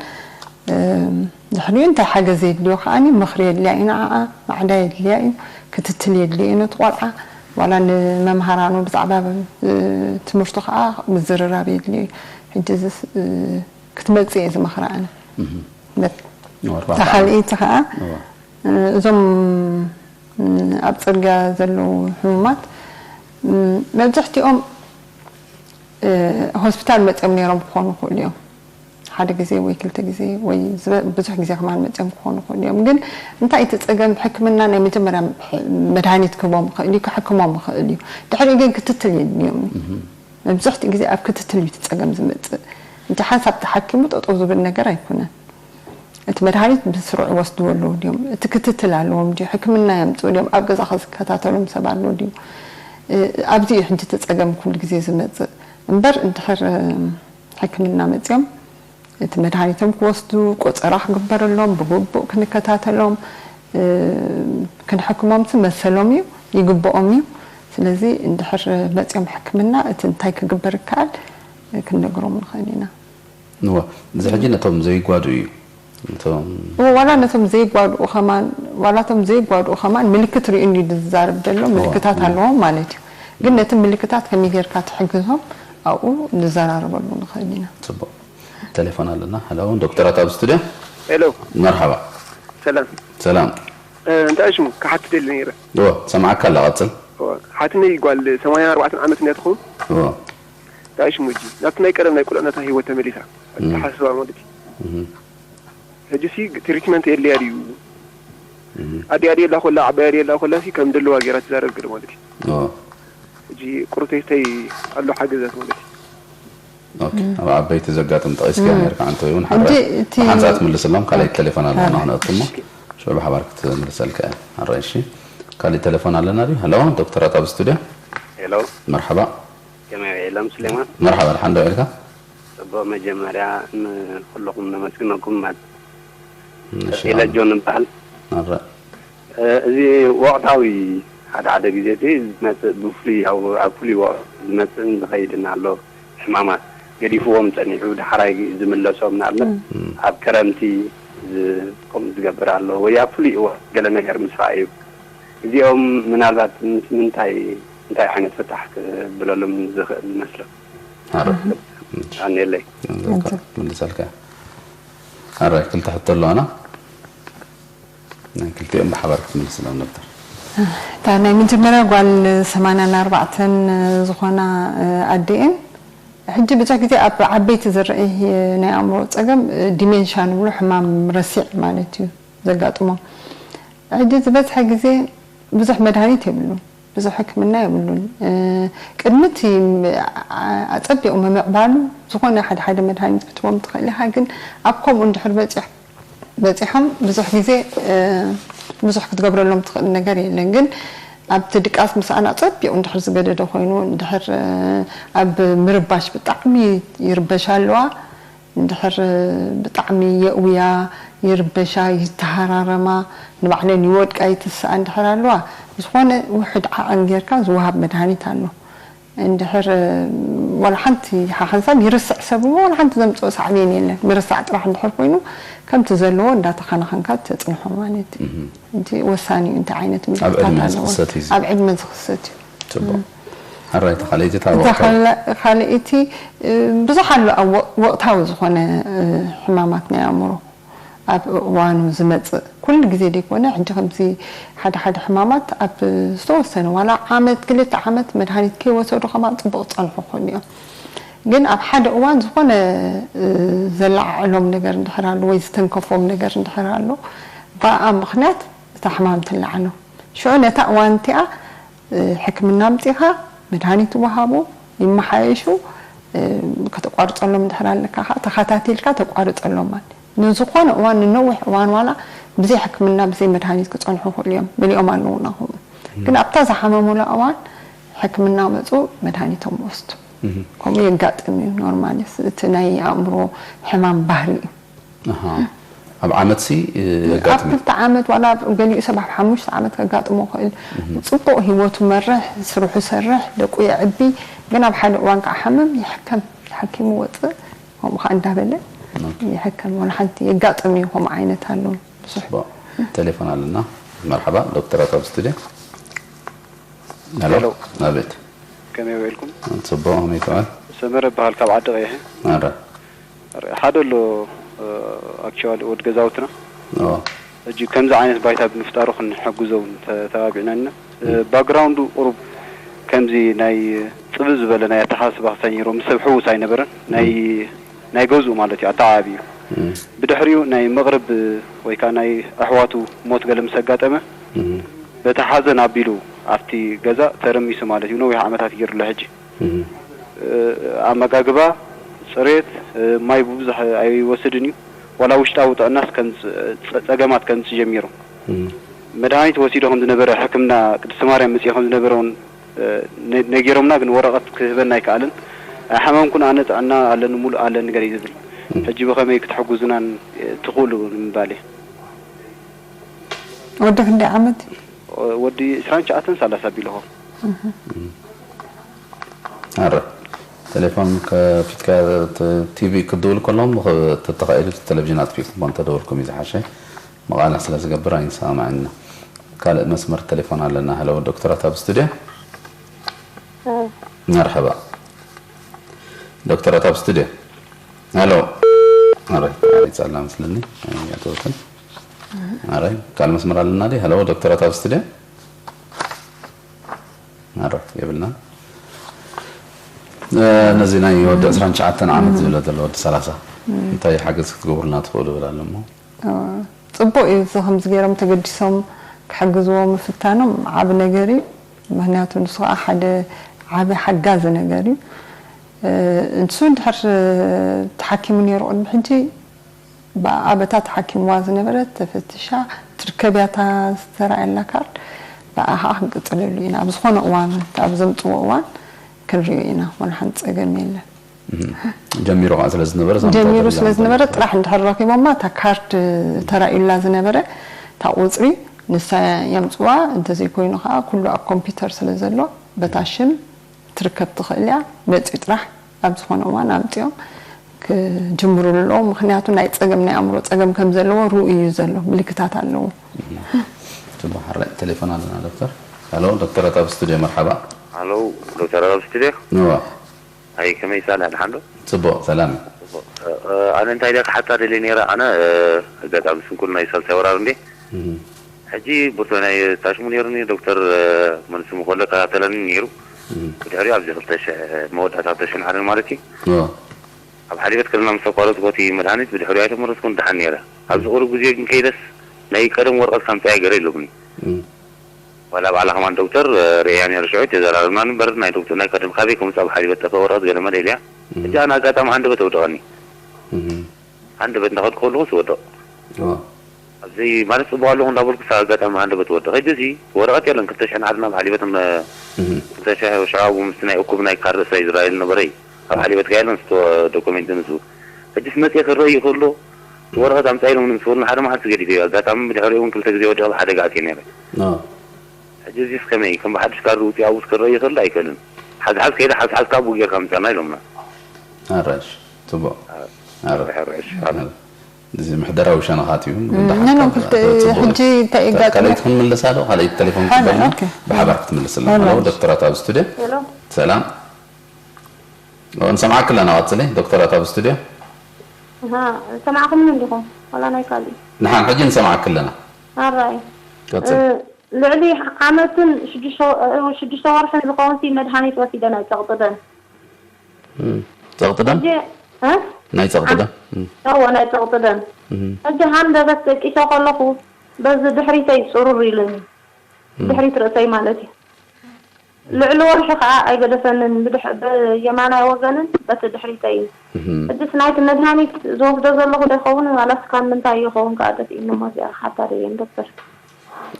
ድሕሪኡ እንታይ ሓገዝ የድልዮ ከዓኒ ምኽሪ የድልያ እዩ ንዓኣ፣ ማዕዳ የድልያ እዩ፣ ክትትል የድልዮ እዩ ነቲ ቆልዓ። ዋላ ንመምሃራኑ ብዛዕባ ትምህርቱ ከዓ ምዝርራብ የድልዮ። ሕጂ እዚስ ክትመፅእ እየ ዝመኽራ ኣነ። ተኻልኢቲ ከዓ እዞም ኣብ ፅርግያ ዘለዉ ሕሙማት መብዛሕትኦም ሆስፒታል መፅኦም ነይሮም ክኾኑ ይኽእሉ እዮም። ሓደ ግዜ ወይ ክልተ ግዜ ወይ ብዙሕ ግዜ ከማን መፅኦም ክኾኑ ይኽእሉ እዮም። ግን እንታይ እቲ ፀገም? ሕክምና ናይ መጀመርያ መድሃኒት ክህቦም ይኽእል እዩ፣ ክሕክሞም ይኽእል እዩ። ድሕሪኡ ግን ክትትል የድልዮም እዩ። መብዛሕትኡ ግዜ ኣብ ክትትል እዩ እቲ ፀገም ዝመፅእ። እንተ ሓንሳብ ተሓኪሙ ጠጠው ዝብል ነገር ኣይኮነን። እቲ መድሃኒት ብስሩዕ ይወስድዎ ኣለዉ ድዮም? እቲ ክትትል ኣለዎም ድዩ? ሕክምና የምፅኡ ድዮም? ኣብ ገዛ ዝከታተሎም ሰብ ኣሎ ድዩ? ኣብዚ እዩ ሕጂ እቲ ፀገም ኩሉ ግዜ ዝመፅእ እምበር እንድሕር ሕክምና መፅኦም እቲ መድሃኒቶም ክወስዱ ቆፀራ ክግበረሎም ብግቡእ ክንከታተሎም ክንሕክሞም መሰሎም እዩ፣ ይግብኦም እዩ። ስለዚ እንድሕር መፅኦም ሕክምና እቲ እንታይ ክግበር ይከኣል ክንነግሮም ንኽእል ኢና። እወ እዚ ሕጂ ነቶም ዘይጓዱ እዩ። እቶም እወ ዋላ ነቶም ዘይጓድኡ ከማን ዋላ ቶም ዘይጓድኡ ከማን ምልክት ሪኡ እንዲ ዝዛረብ ዘሎ ምልክታት ኣለዎም ማለት እዩ። ግን ነቲ ምልክታት ከመይ ጌርካ ትሕግዞም ኣብኡ ንዘራረበሉ ንኽእል ኢና። ጽቡቕ። ቴሌፎን ኣለና። ሄሎ ዶክተራት ኣብ ስቱድዮ። ሄሎ መርሓባ። ሰላም ሰላም። እንታይ ሽሙ ክሓትት ደሊ ነይረ። እወ ሰምዓካ ኣላ ቀጽል። እወ ሓትነይ ጓል ሰማንያን ኣርባዕተን ዓመት እንድያ ትኸውን። እወ እንታይ ሽሙ እጂ ናብቲ ናይ ቀደም ናይ ቁልዕነታ ህይወት ተመሊሳ ኣተሓሳስባ ማለት እዩ። ሕጂ ሲ ትሪትመንት የድልያ ድዩ? ኣዲኣ ድየላ ኮላ ዓባያ ድየላ ኮላ ሲ ከም ደለዋ ገይራ ትዛረብ ገለ ማለት እዩ። ሕጂ ቁሩብ ተስተይ ኣሎ ሓገዛት ማለት እዩ። ኦኬ ኣብ ዓበይቲ ዘጋጥም ጠቒስካ ነርካ ኣንተ እውን ሓረ ብሓንሳእ ትምልስሎም ካልኣይ ቴሌፎን ኣለና ክነእቱ እሞ ሽዑ ብሓባር ክትምልሰልካ እያ። ኣራይ እሺ ካልእ ቴሌፎን ኣለና ድዩ? ሄሎ ዶክተራት ኣብ ስቱድዮ። ሄሎ መርሓባ። ከመይ ውዒሎም ስሌማን? መርሓባ ድሓን ዶ ውዒልካ? ጽቡቕ መጀመርያ ንኹልኹም ነመስግነኩም ማለት ኢለ ጆን እበሃል። ኣረ እዚ ወቕታዊ ሓደ ሓደ ግዜ እቲ ዝመፅእ ብፍሉይ ኣብ ኣብ ፍሉይ ወቕቲ ዝመፅእን ዝኸይድን ኣሎ ሕማማት ገዲፍዎም ፀኒሑ ዳሕራይ ዝምለሶም ንኣብነት ኣብ ክረምቲ ከምኡ ዝገብር ኣሎ ወይ ኣብ ፍሉይ እዋን ገለ ነገር ምስ ረኣዩ እዚኦም ምናልባት ምስ ምንታይ እንታይ ዓይነት ፍታሕ ክብለሎም ዝኽእል ይመስለኩም? ኣረ ኣኔለይ ምልሰልካ ኣራይ ክልተ ሕቶ ኣለዋና ናይ ክልቲኦም ብሓባር ክትምልስሎም ነበር እታ ናይ መጀመርያ ጓል ሰማንያን ኣርባዕተን ዝኾና ኣዴኤን ሕጂ ብዙሕ ግዜ ኣብ ዓበይቲ ዝረአ ናይ ኣእምሮ ፀገም ዲሜንሻ ንብሎ ሕማም ረሲዕ ማለት እዩ ዘጋጥሞም ሕጂ ዝበዝሐ ግዜ ብዙሕ መድሃኒት የብሉን ብዙሕ ሕክምና የብሉን። ቅድሚ እቲ ኣጸቢቑ ምምዕባሉ ዝኾነ ሓደ ሓደ መድሃኒት ክትቦም ትኽእል ኢኻ፣ ግን ኣብ ከምኡ እንድሕር በፂሖም ብዙሕ ግዜ ብዙሕ ክትገብረሎም ትኽእል ነገር የለን። ግን ኣብቲ ድቃስ ምስኣን ኣጸቢቑ እንድሕር ዝገደደ ኮይኑ እንድሕር ኣብ ምርባሽ ብጣዕሚ ይርበሻ ኣለዋ። እንድሕር ብጣዕሚ የእውያ፣ ይርበሻ፣ ይተሃራረማ፣ ንባዕለን ይወድቃ ይትስኣ እንድሕር ኣለዋ ዝኾነ ውሕድ ዓቐን ጌርካ ዝወሃብ መድሃኒት ኣሎ። እንድሕር ዋላ ሓንቲ ሓሓንሳብ ይርስዕ ሰብ እሞ ዋላ ሓንቲ ዘምፅኦ ሳዕቤን የለን። ምርሳዕ ጥራሕ እንድሕር ኮይኑ ከምቲ ዘለዎ እንዳተኸናኸንካ ተፅንሖ ማለት እዩ። እቲ ወሳኒ እዩ እንታይ ዓይነት ምልክታት ኣለዎ። ኣብ ዕድመ ዝኽሰት እዩ። ጽቡቕ። ሕራይ ተኻለይቲ እታ እታ ወቕታዊ። ካልእ- ካልእ እቲ እ፣ ብዙሕ ኣሎ ኣብ ወ- ወቕታዊ ዝኾነ እ፣ ሕማማት ናይ ኣእምሮ ኣብ እዋኑ ዝመፅእ ኩሉ ግዜ ዘይኮነ ሕጂ ከምዚ ሓደ ሓደ ሕማማት ኣብ ዝተወሰነ ዋላ ዓመት ክልተ ዓመት መድሃኒት ከይወሰዱ ከማን ፅቡቕ ዝፀንሑ ክኾኑ እዮም። ግን ኣብ ሓደ እዋን ዝኾነ እ፣ ዘለዓዕሎም ነገር እንድሕር ኣሎ ወይ ዝተንከፎም ነገር እንድሕር ኣሎ ብኣ ምኽንያት እታ ሕማም ትለዓሎም። ሽዑ ነታ እዋን እቲኣ ሕክምና ኣምፂኻ መድሃኒት ይወሃቡ ይመሓየሹ ከተቋርፀሎም እንድሕር ኣለካ ከዓ ተኸታቲልካ ተቋርፀሎም ማለት ንዝኾነ እዋን ንነዊሕ እዋን ዋላ ብዘይ ሕክምና ብዘይ መድሃኒት ክፀንሑ ይኽእሉ እዮም መሊኦም ኣለዉና ከምኡ ግን ኣብታ ዝሓመሙላ እዋን ሕክምና መፁ መድሃኒቶም ወስዱ ከምኡ የጋጥም እዩ ኖርማሊ እቲ ናይ ኣእምሮ ሕማም ባህሪ እዩ ኣብ ዓመት ሲ ኣብ ክልተ ዓመት ዋላ ገሊኡ ሰብ ኣብ ሓሙሽተ ዓመት ከጋጥሞ ይኽእል። ፅቡቕ ህይወቱ መርሕ፣ ስርሑ ሰርሕ፣ ደቁ የዕቢ፣ ግን ኣብ ሓደ እዋን ከዓ ሓምም ይሕከም። ተሓኪሙ ወፅእ፣ ከምኡ ከዓ እንዳበለ ይሕከም። ዋላ ሓንቲ የጋጥም እዩ ከምኡ ዓይነት ኣሎ ብዙሕ። ቴሌፎን ኣለና። መርሓባ ዶክተራት ኣብ ስቱድዮ። ሄሎ። ሄሎ። ኣቤት። ከመይ ውዒልኩም? ጽቡቕ፣ ከመይ ትውዕል? ሰመረ እበሃል፣ ካብ ዓዲ ቀይሕ። ኣረ። ኣረ፣ ሓደ ኣሎ፣ ኣክቹዋሊ ወዲ ገዛውትና። ኦ። ሕጂ ከምዚ ዓይነት ባይታ ብምፍጣሩ ክንሕግዞ እውን ተተባቢዕና ኢና። እ። ባክግራውንዱ ቁሩብ ከምዚ ናይ ጽብብ ዝበለ ናይ ኣተሓሳስባ ክሳይ ነይሩ፣ ምስ ሰብ ሕዉስ ኣይነበረን። ናይ፣ ም። ናይ ገዝኡ ማለት እዩ፣ ኣተዓባቢኡ። ም። ብድሕሪኡ ናይ መቕርብ ወይ ከኣ ናይ ኣሕዋቱ ሞት ገለ ምስ ኣጋጠመ፣ ም። በቲ ሓዘን ኣቢሉ ኣብቲ ገዛ ተረሚሱ ማለት እዩ። ነዊሕ ዓመታት ገይሩ ኣሎ ሕጂ። ም። እ፣ ኣመጋግባ፣ ጽሬት፣ እ፣ ማይ ብብዙሕ ኣይወስድን እዩ። ዋላ ውሽጣዊ ጥዕናስ ከም ጸ-፣ ጸ-፣ ጸገማት ከምጽእ ጀሚሩ። ም። መድሃኒት ወሲዱ ከም ዝነበረ፣ ሕክምና ቅድስቲ ማርያም መጺኡ ከም ዝነበረ እውን፣ እ፣ ነ-፣ ነጊሮምና፣ ግን ወረቐት ክህበና ኣይከኣለን። ኣይሓመምኩን ኣነ፣ ጥዕና ኣለኒ፣ ሙሉእ ኣለኒ ገለ እዩ ዝብል። ም። ሕጂ ብኸመይ ክትሕግዙናን፣ እ፣ ትኽእሉ ንምባል እየ። ወዲ ክንደይ ዓመት? ወዲ ዕስራን ትሽዓተን ሰላሳ ቢልኹም። ኣረ፣ ቴሌፎን ከፊትካ፣ ተ-፣ ቲቪ ክድውል ከለኹም፣ ኽ-፣ ተተኻኢሉ ቴሌቪዥን ኣጥፊእኩም እንተደወልኩም እዩ ዝሓሸ። መቓልሕ ስለ ዝገብር ኣይንሰማማዕን ኢና። ካልእ መስመር ቴሌፎን ኣለና። ሄሎ፣ ዶክተራት ኣብ ስቱድዮ? እ። መርሐባ። ዶክተራት ኣብ ስቱድዮ? ሄሎ። ኣረ፣ ኣረ፣ ጸላ መስለኒ። ኣይኣተወትን። ኣረ፣ ካልእ መስመር ኣለና ድዩ? ሄሎ፣ ዶክተራት ኣብ ስቱድዮ? ኣረ፣ የብልና። እ፣ ነዚ ናይ ወዲ ዕስራን ትሽዓተን ዓመት ም። ዝብለ ዘሎ ወዲ ሰላሳ፣ ም። እንታይ ሓገዝ ክትገብሩልና ትኽእሉ ይብል ኣሎ እሞ። እ፣ ጽቡቕ እዩ። እዚ ከምዚ ገይሮም ተገዲሶም ክሕግዝዎ ምፍታኖም ዓቢ ነገር እዩ። ምኽንያቱ ንሱ ኸኣ ሓደ ዓቢ ሓጋዚ ነገር እዩ። እ፣ ንሱ እንድሕር ተሓኪሙ ነይሩ ቅድሚ ሕጂ፣ ብኣ በታ ተሓኪምዋ ዝነበረት ተፈቲሻ ትርከብ እያ እታ ዝተራእየላ ካርድ። ብኣ ኸኣ ክንቅጽለሉ ኢና። ኣብ ዝኾነ እዋን፣ ኣብ ዘምጽዎ እዋን ክንሪኦ ኢና። ዋላ ሓንቲ ጸገም የለን። እህ። ጀሚሩ ኸዓ ስለ ዝነበረ፣ ሳምንታት ጀሚሩ ኣቢላ ስለ ዝነበረ፣ ምዃኑ ጥራሕ እንድሕር ረኺቦማ፣ እታ ካርድ ተራእዩላ ዝነበረ፣ እታ ቁጽሪ ንሳ የምጽዋ፣ እንተዘይኮይኑ ኸዓ ኩሉ ኣብ ኮምፒውተር ስለ ዘሎ፣ በታ ሽም ትርከብ ትኽእል እያ። መጺኡ ጥራሕ ኣብ ዝኾነ እዋን ኣምጺኦም ክጅምሩሉ ኣለዎም። ምኽንያቱ ናይ ጸገም፣ ናይ ኣእምሮ ጸገም ከም ዘለዎ ርኡይ እዩ ዘሎ፣ ምልክታት ኣለዎ። እህ። ጽቡቕ፣ ሕራይ ቴሌፎን ኣለና ዶክተር። ሄሎ፣ ዶክተራት ኣብ ስቱድዮ፣ መርሓባ። ሃሎ፣ ዶክተራት ኣብ ስቱድዮ። እዋ። ኣይ፣ ከመይ ሳልሕ፣ ደሓን ዶ? ጽቡቕ፣ ሰላም። ጽቡቕ። እ፣ እ፣ ኣነ እንታይ ኢለ ክሓታ ደልየ ነይረ፣ ኣነ፣ እ፣ ኣጋጣሚ ስንኩል ናይ ሳልሳይ ወራር እንዴ። እህ። ሕጂ ብርቱዕ ናይ ታሽሙ ነይሩኒ፣ ዶክተር፣ እ፣ መንስሙ ከሎ ከታተለኒ ነይሩ። እህ። ብድሕሪኡ ኣብዚ ክልተ ሽሕ፣ መወዳእታ ክልተ ሽሕን ሓደን ማለት እዩ። እዎ። ኣብ ሓሊበት ክልና ምስ ኣቋረጽኩ እቲ መድሃኒት ብድሕሪኡ ኣይተመረጽኩን፣ ደሓን ነይረ። ኣብዚ ቁሩብ ግዜ ግን ከይደስ ናይ ቀደም ወረቐት ካምጻእ ገለ ኢሎምኒ። እም። ዋላ ባዕላ ከማን ዶክተር፣ እ፣ ርእያ ነይሩ ሽዑ፣ ተዘራረብና እምበር ናይ ዶክተር ናይ ቀደም ካበይ ከምጻእ ኣብ ሓሊበት ጠፍአ ወረቐት ገለ መለ ኢለያ። እም። ሕጂ ኣነ ኣጋጣሚ ሃንደበት ኣውደቐኒ። እም። ሃንደበት እንዳኸድኩ ከለኹ ዝወድቕ። እዎ። ኣብዚ ማለት ጽቡቕ ኣለኹ እንዳበልኩ፣ እሳ ኣጋጣሚ ሃንደበት ወድቕ። ሕጂ እዚ ወረቐት የለን፣ ክልተ ሽሕን ሓደን ኣብ ሓሊበት እም፣ እህ። ክልተ ሽሕ ሽዑ ምስቲ ናይ እኩብ ናይ ካርድ እስራኤል ዝረኣየሉ ነበረ እዩ። ኣብ ሓሊበት ከ የለን፣ ስቶ ዶኩሜንት ንሱ። ሕጂስ መጽየ ክረኣይ ይኽእሎ፣ ወረቐት ኣምጻ ኢሎም ምስ በሉኒ ሓደ መዓልቲ ገዲፈ እዩ። ኣጋጣሚ ብድሕሪኡ እውን ክልተ ግዜ ወዲቐ ብሓደጋ ኣትየ ነይረ። ኣዎ። ሕጂ እዚስ ከመይ? ከም ብሓድሽ ካርድ ውጽእ ኣብኡስ ክረኣይ ይኽእል ኣይኽእልን? ሓዝሓዝ ከይደ ሓዝሓዝ ካብ ጌርካ ምጻና ኢሎምና። ኣራሽ፣ ጽቡቕ። ኣዎ። ኣረ። ሕርሕሽ፣ ኣረ። እዚ ምሕደራዊ ሸነኻት እዩ። እም፣ ግን ደሓን ኖ፣ ኖ፣ ካብ ክልተ፣ ጽቡቕ ሕጂ እዩ። እንታይ እዩ ካልኣይቲ ጋጥሞ? ክንምልሳ ዶ? ካልኣይቲ ቴሌፎን ሓ-፣ ክትበልና ኦኬ። ብሓባር ክትምልስልና። ሓ-፣ ሄሎ፣ ኦኬ። ዶክተራት ኣብ ስቱድዮ። ሄሎ። ሰላም። ኦ፣ ንሰምዓኪ ኣለና፣ ቀጽሊ። ዶክተራት ኣብ ስቱድዮ። ኣሃ፣ ሰማዕኩምኒ እንዲኹም? ዋላ ናይ ካልእ? ንሓን ሕጂ ንሰምዓኪ ኣለና። ኣራይ። ቀጽሊ። እ፣ ልዕሊ ዓመትን ሽዱሽተ ወ-፣ እ፣ ሽዱሽተ ወርሕን ዝኸውን ሲ መድሃኒት ወሲደ ናይ ጸቕጢ ደም። እም፣ ጸቕጢ ደም? ሕጂ፣ እ? ናይ ጸቕጢ ደም? እም። እዎ፣ ናይ ጸቕጢ ደም። እም። ሕጂ ሃንደበት ደቂሰ ከለኹ በዚ ድሕሪተይ ጽሩር ኢሉኒ። እም። ድሕሪት ርእሰይ ማለት እዩ። ልዕሊ ወርሒ ኸዓ ኣይገደፈንን፣ ብድሕ-፣ ብየማናይ ወገንን በቲ ድሕሪተይን። እም። ሕጅስ ናይቲ መድሃኒት ዝወስዶ ዘለኹ ዶ ይኸውን ዋላስ ካብ ምንታይ ይኸውን ከኣ ጠፊእኒ እሞ እዚኣ ክሓታ ደልየ ዶክተር።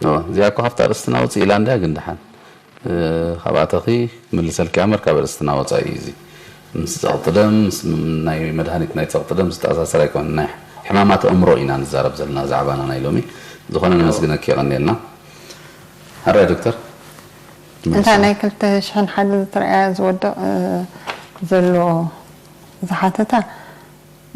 ኦ፣ እዚኣ እኮ ካብታ ኣርእስትና ውፅእ ኢላ እንድያ፣ ግን ደሓን፣ እ፣ ካብኣ ተኺ ክምልሰልኪ እምበር ካብ ኣርእስትና ወፃኢ እዩ እዚ። ምስ ጸቕጢ ደም፣ ምስ ም-፣ ናይ መድሃኒት ናይ ጸቕጢ ደም ዝተኣሳሰር ኣይኮነን። ናይ ሕማማት ኣእምሮ ኢና ንዛረብ ዘለና ዛዕባና ናይ ሎሚ። ዝኾነ ነመስግነኪ፣ የቐንየልና። ሕራይ ዶክተር። እንታይ ናይ ክልተ ሽሕን ሓደን ዝተረኣየ ዝወድቕ፣ እ፣ ዘሎ ዝሓተታ፣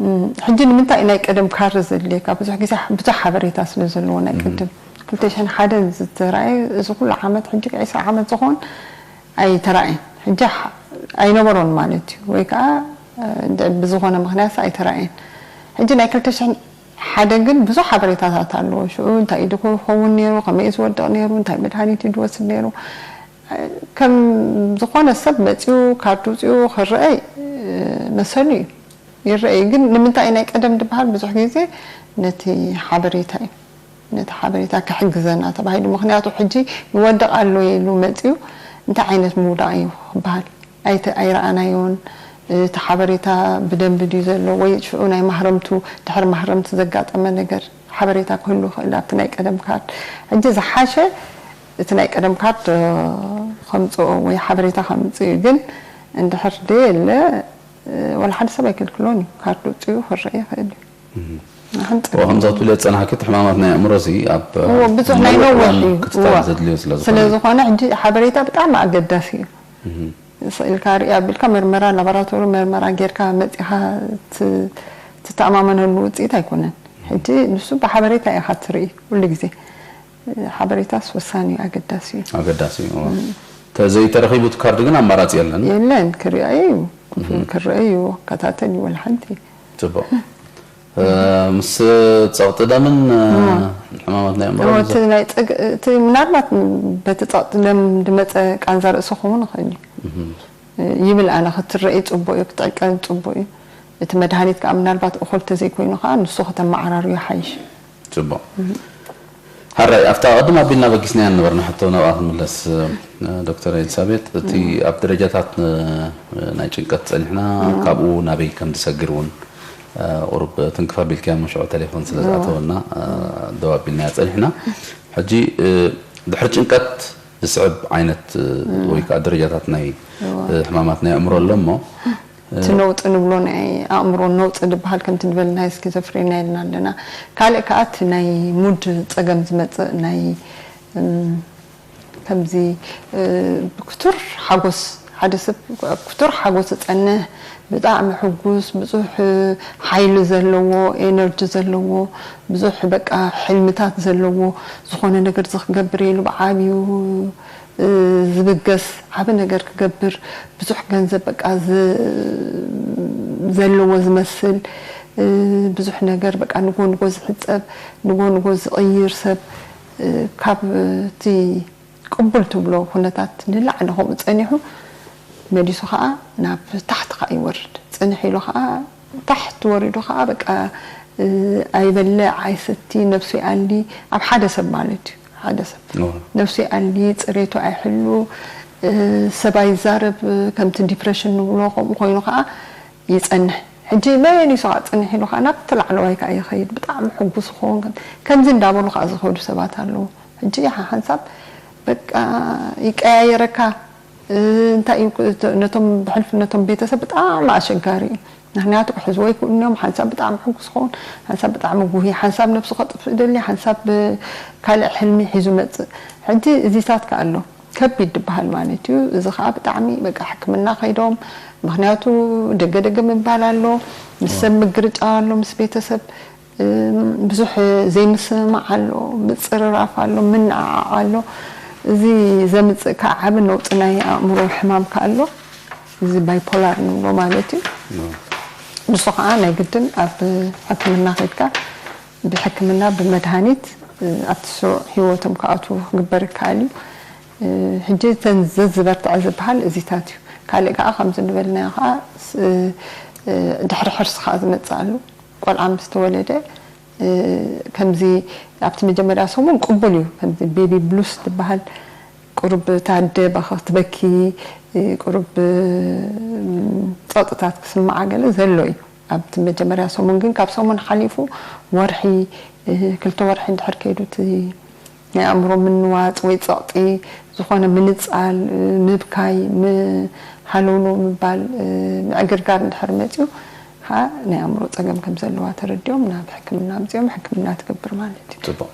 እም፣ ሕጂ ንምንታይ እዩ ናይ ቀደም ካርድ ዘድልየካ? ብዙሕ ግዜ ብዙሕ ሓበሬታ ስለ ዘለዎ ናይ እም። ቅድም። ክልተ ሽሕን ሓደን ዝተራእየ፣ እዚ ኩሉ ዓመት፣ ሕጂ ዕስራ ዓመት ዝኾን ኣይተራእየን። ሕጂ ሓ- ኣይነበሮን ማለት እዩ፣ ወይ ከዓ እ፣ እንደ- ብዝኾነ ምኽንያት ኣይተራእየን። ሕጂ ናይ ክልተ ሽሕን ሓደን ግን ብዙሕ ሓበሬታታት ኣለዎ። ሽዑ እንታይ ኢዱ ክኸውን ነይሩ፣ ከመይ እዩ ዝወድቕ ነይሩ፣ እንታይ መድሃኒት እዩ ዝወስድ ነይሩ፣ ከም ዝኾነ ሰብ መፂኡ ካርድ ውፅኡ ክረአይ መሰሉ እዩ፣ ይረአይ። ግን ንምንታይ ናይ ቀደም ዝበሃል ብዙሕ ግዜ ነቲ ሓበሬታ እዩ፣ ነቲ ሓበሬታ ክሕግዘና ተባሂሉ። ምክንያቱ ሕጂ ይወድቕ ኣሎ ኢሉ መፂኡ እንታይ ዓይነት ምውዳቕ እዩ ክበሃል ኣይተ- ኣይረኣናዮን። እቲ ሓበሬታ ብደንቢ ድዩ ዘሎ ወይ ሽዑ ናይ ማህረምቱ ድሕሪ ማህረምቲ ዘጋጠመ ነገር ሓበሬታ ክህሉ ይኽእል ኣብቲ ናይ ቀደም ካርድ። ሕጂ ዝሓሸ እቲ ናይ ቀደም ካርድ ከምፅኦ ወይ ሓበሬታ ከምፅእ እዩ። ግን እንድሕር ደየለ ወላ ሓደ ሰብ ኣይክልክሎን እዩ፣ ካርድ ውፅኡ ክረአ ይኽእል እዩ። ንሕንፅር ከምዛ ትብልዮ ዝፀናሕኪ እቲ ሕማማት ናይ ኣእምሮ እዚ ኣብ እዎ ብዙሕ ናይ ነውሕ እዩ። ክትታል ዘድልዮ ስለ ዝኾነ ስለዝኾነ ሕጂ ሓበሬታ ብጣዕሚ ኣገዳሲ እዩ። ስእልካ ርኢ ኣቢልካ መርመራ ላቦራቶሪ መርመራ ጌርካ መፂኻ ትተኣማመነሉ ውፅኢት ኣይኮነን። ሕጂ ንሱ ብሓበሬታ ኢኻ ትርኢ ኩሉ ግዜ። ሓበሬታስ ወሳኒ እዩ፣ ኣገዳሲ እዩ። ኣገዳሲ እዩ። ተዘይተረኺቡ እቲ ካርድ ግን ኣማራፂ የለን። የለን፣ ክርአ እዩ፣ ክርአ እዩ፣ ከታተል እዩ ወላ ሓንቲ። ፅቡቅ። ምስ ፀቕጢ ደምን ሕማማት ናይ ኣእምሮ እቲ ናይ ፀግ- እቲ ምናልባት በቲ ፀቕጢ ደም ዝመፀ ቃንዛ ርእሲ ክኸውን ይኽእል እዩ ይብል ኣነ። ክትረኢ ፅቡቅ እዩ፣ ክትዕቀን ፅቡቅ እዩ። እቲ መድሃኒት ከዓ ምናልባት እኹል ተዘይኮይኑ ከዓ ንሱ ከተመዓራርዮ ሓይሽ። ፅቡቅ። ሓራይ ኣብታ ቅድም ኣቢልና በጊስናያ ነበርና ሕቶ ናብኣ ክንምለስ። ዶክተር ኤልሳቤጥ፣ እቲ ኣብ ደረጃታት ናይ ጭንቀት ፀኒሕና፣ ካብኡ ናበይ ከም ዝሰግር እውን ቁሩብ ትንክፍ ኣቢልክያ፣ መሽዖ ቴሌፎን ስለ ዝኣተወና ደው ኣቢልናያ ፀኒሕና። ሕጂ ድሕሪ ጭንቀት ዝስዕብ ዓይነት ወይ ከዓ ደረጃታት ናይ ሕማማት ናይ ኣእምሮ ኣሎ እሞ እቲ ነውጢ ንብሎ ናይ ኣእምሮ ነውጢ ዝበሃል ከምቲ ዝበልና ስኪዞፍሬንያ ኢልና ኣለና። ካልእ ከዓ እቲ ናይ ሙድ ፀገም ዝመፅእ ናይ ከምዚ ብክቱር ሓጎስ ሓደ ሰብ ክቱር ሓጎስ ዝፀንሕ ብጣዕሚ ሕጉስ ብዙሕ ሓይሊ ዘለዎ ኤነርጂ ዘለዎ ብዙሕ በቃ ሕልምታት ዘለዎ ዝኾነ ነገር ዝክገብር ኢሉ ብዓብዩ ዝብገስ ዓቢ ነገር ክገብር ብዙሕ ገንዘብ በቃ ዘለዎ ዝመስል ብዙሕ ነገር በቃ ንጎ ንጎ ዝሕፀብ ንጎ ንጎ ዝቕይር ሰብ ካብ እቲ ቅቡል ትብሎ ኩነታት ንላዕሊ ከምኡ ፀኒሑ መሊሱ ከዓ ናብ ታሕቲ ከዓ ይወርድ ፅንሕ ኢሉ ከዓ ታሕቲ ወሪዱ ከዓ በቃ ኣይበልዕ ኣይሰቲ ነብሱ ይኣሊ ኣብ ሓደ ሰብ ማለት እዩ ሓደ ሰብ ነብሱ ይኣሊ ፅሬቱ ኣይሕሉ ሰብ ኣይዛረብ ከምቲ ዲፕሬሽን ንብሎ ከምኡ ኮይኑ ከዓ ይፀንሕ ሕጂ መሊሱ ከዓ ፅንሕ ኢሉ ከዓ ናብቲ ላዕለዋይ ከዓ ይኸይድ ብጣዕሚ ሕጉስ ክኸውን ከምዚ እንዳበሉ ከዓ ዝኸዱ ሰባት ኣለዉ ሕጂ ሓንሳብ በቃ ይቀያየረካ እንታይ እዩ ነቶም ብሕልፊ ነቶም ቤተሰብ ብጣዕሚ ኣሸጋሪ እዩ ምክንያቱ ክሕዝዎ ይክእሉ እዮም ሓንሳብ ብጣዕሚ ሕጉስ ክኸውን ሓንሳብ ብጣዕሚ ጉሂ ሓንሳብ ነብሱ ከጥፍእ ደሊ ሓንሳብ ካልእ ሕልሚ ሒዙ መፅእ ሕጂ እዚታት ከ ኣሎ ከቢድ ዝበሃል ማለት እዩ እዚ ከዓ ብጣዕሚ በቃ ሕክምና ከይዶም ምክንያቱ ደገ ደገ ምባል ኣሎ ምስ ሰብ ምግርጫው ኣሎ ምስ ቤተሰብ ብዙሕ ዘይምስምማዕ ኣሎ፣ ምፅርራፍ ኣሎ፣ ምንዕዓቕ ኣሎ። እዚ ዘምፅእ ከዓ ዓብ ነውፂ ናይ ኣእምሮ ሕማም ከዓ ኣሎ። እዚ ባይፖላር ንብሎ ማለት እዩ። ንሱ ከዓ ናይ ግድን ኣብ ሕክምና ከይድካ ብሕክምና ብመድሃኒት ኣብቲ ስሩዕ ህይወቶም ክኣትዉ ክግበር ይከኣል እዩ። ሕጂ እተን ዘዝበርትዐ ዝበሃል እዚታት እዩ። ካልእ ከዓ ከምዚ ዝበልናዮ ከዓ ድሕሪ ሕርሲ ከዓ ዝመፅእ ኣሎ። ቆልዓ ምስ ተወለደ ከምዚ ኣብቲ መጀመርያ ሰሙን ቅቡል እዩ ከምዚ ቤቢ ብሉስ ዝበሃል ቁሩብ ታደ ባኸ ክትበኪ ቁሩብ ፀቕጥታት ክስምዓ ገለ ዘሎ እዩ ኣብቲ መጀመርያ ሰሙን ግን ካብ ሰሙን ሓሊፉ ወርሒ ክልተ ወርሒ እንድሕር ከይዱ እቲ ናይ ኣእምሮ ምንዋፅ ወይ ፀቕጢ ዝኾነ ምንፃል፣ ምብካይ፣ ሃለውለው ምባል፣ ምዕግርጋር እንድሕር መፂኡ ከዓ ናይ ኣእምሮ ፀገም ከም ዘለዋ ተረዲኦም ናብ ሕክምና ኣምፂኦም ሕክምና ትገብር ማለት እዩ። ፅቡቕ።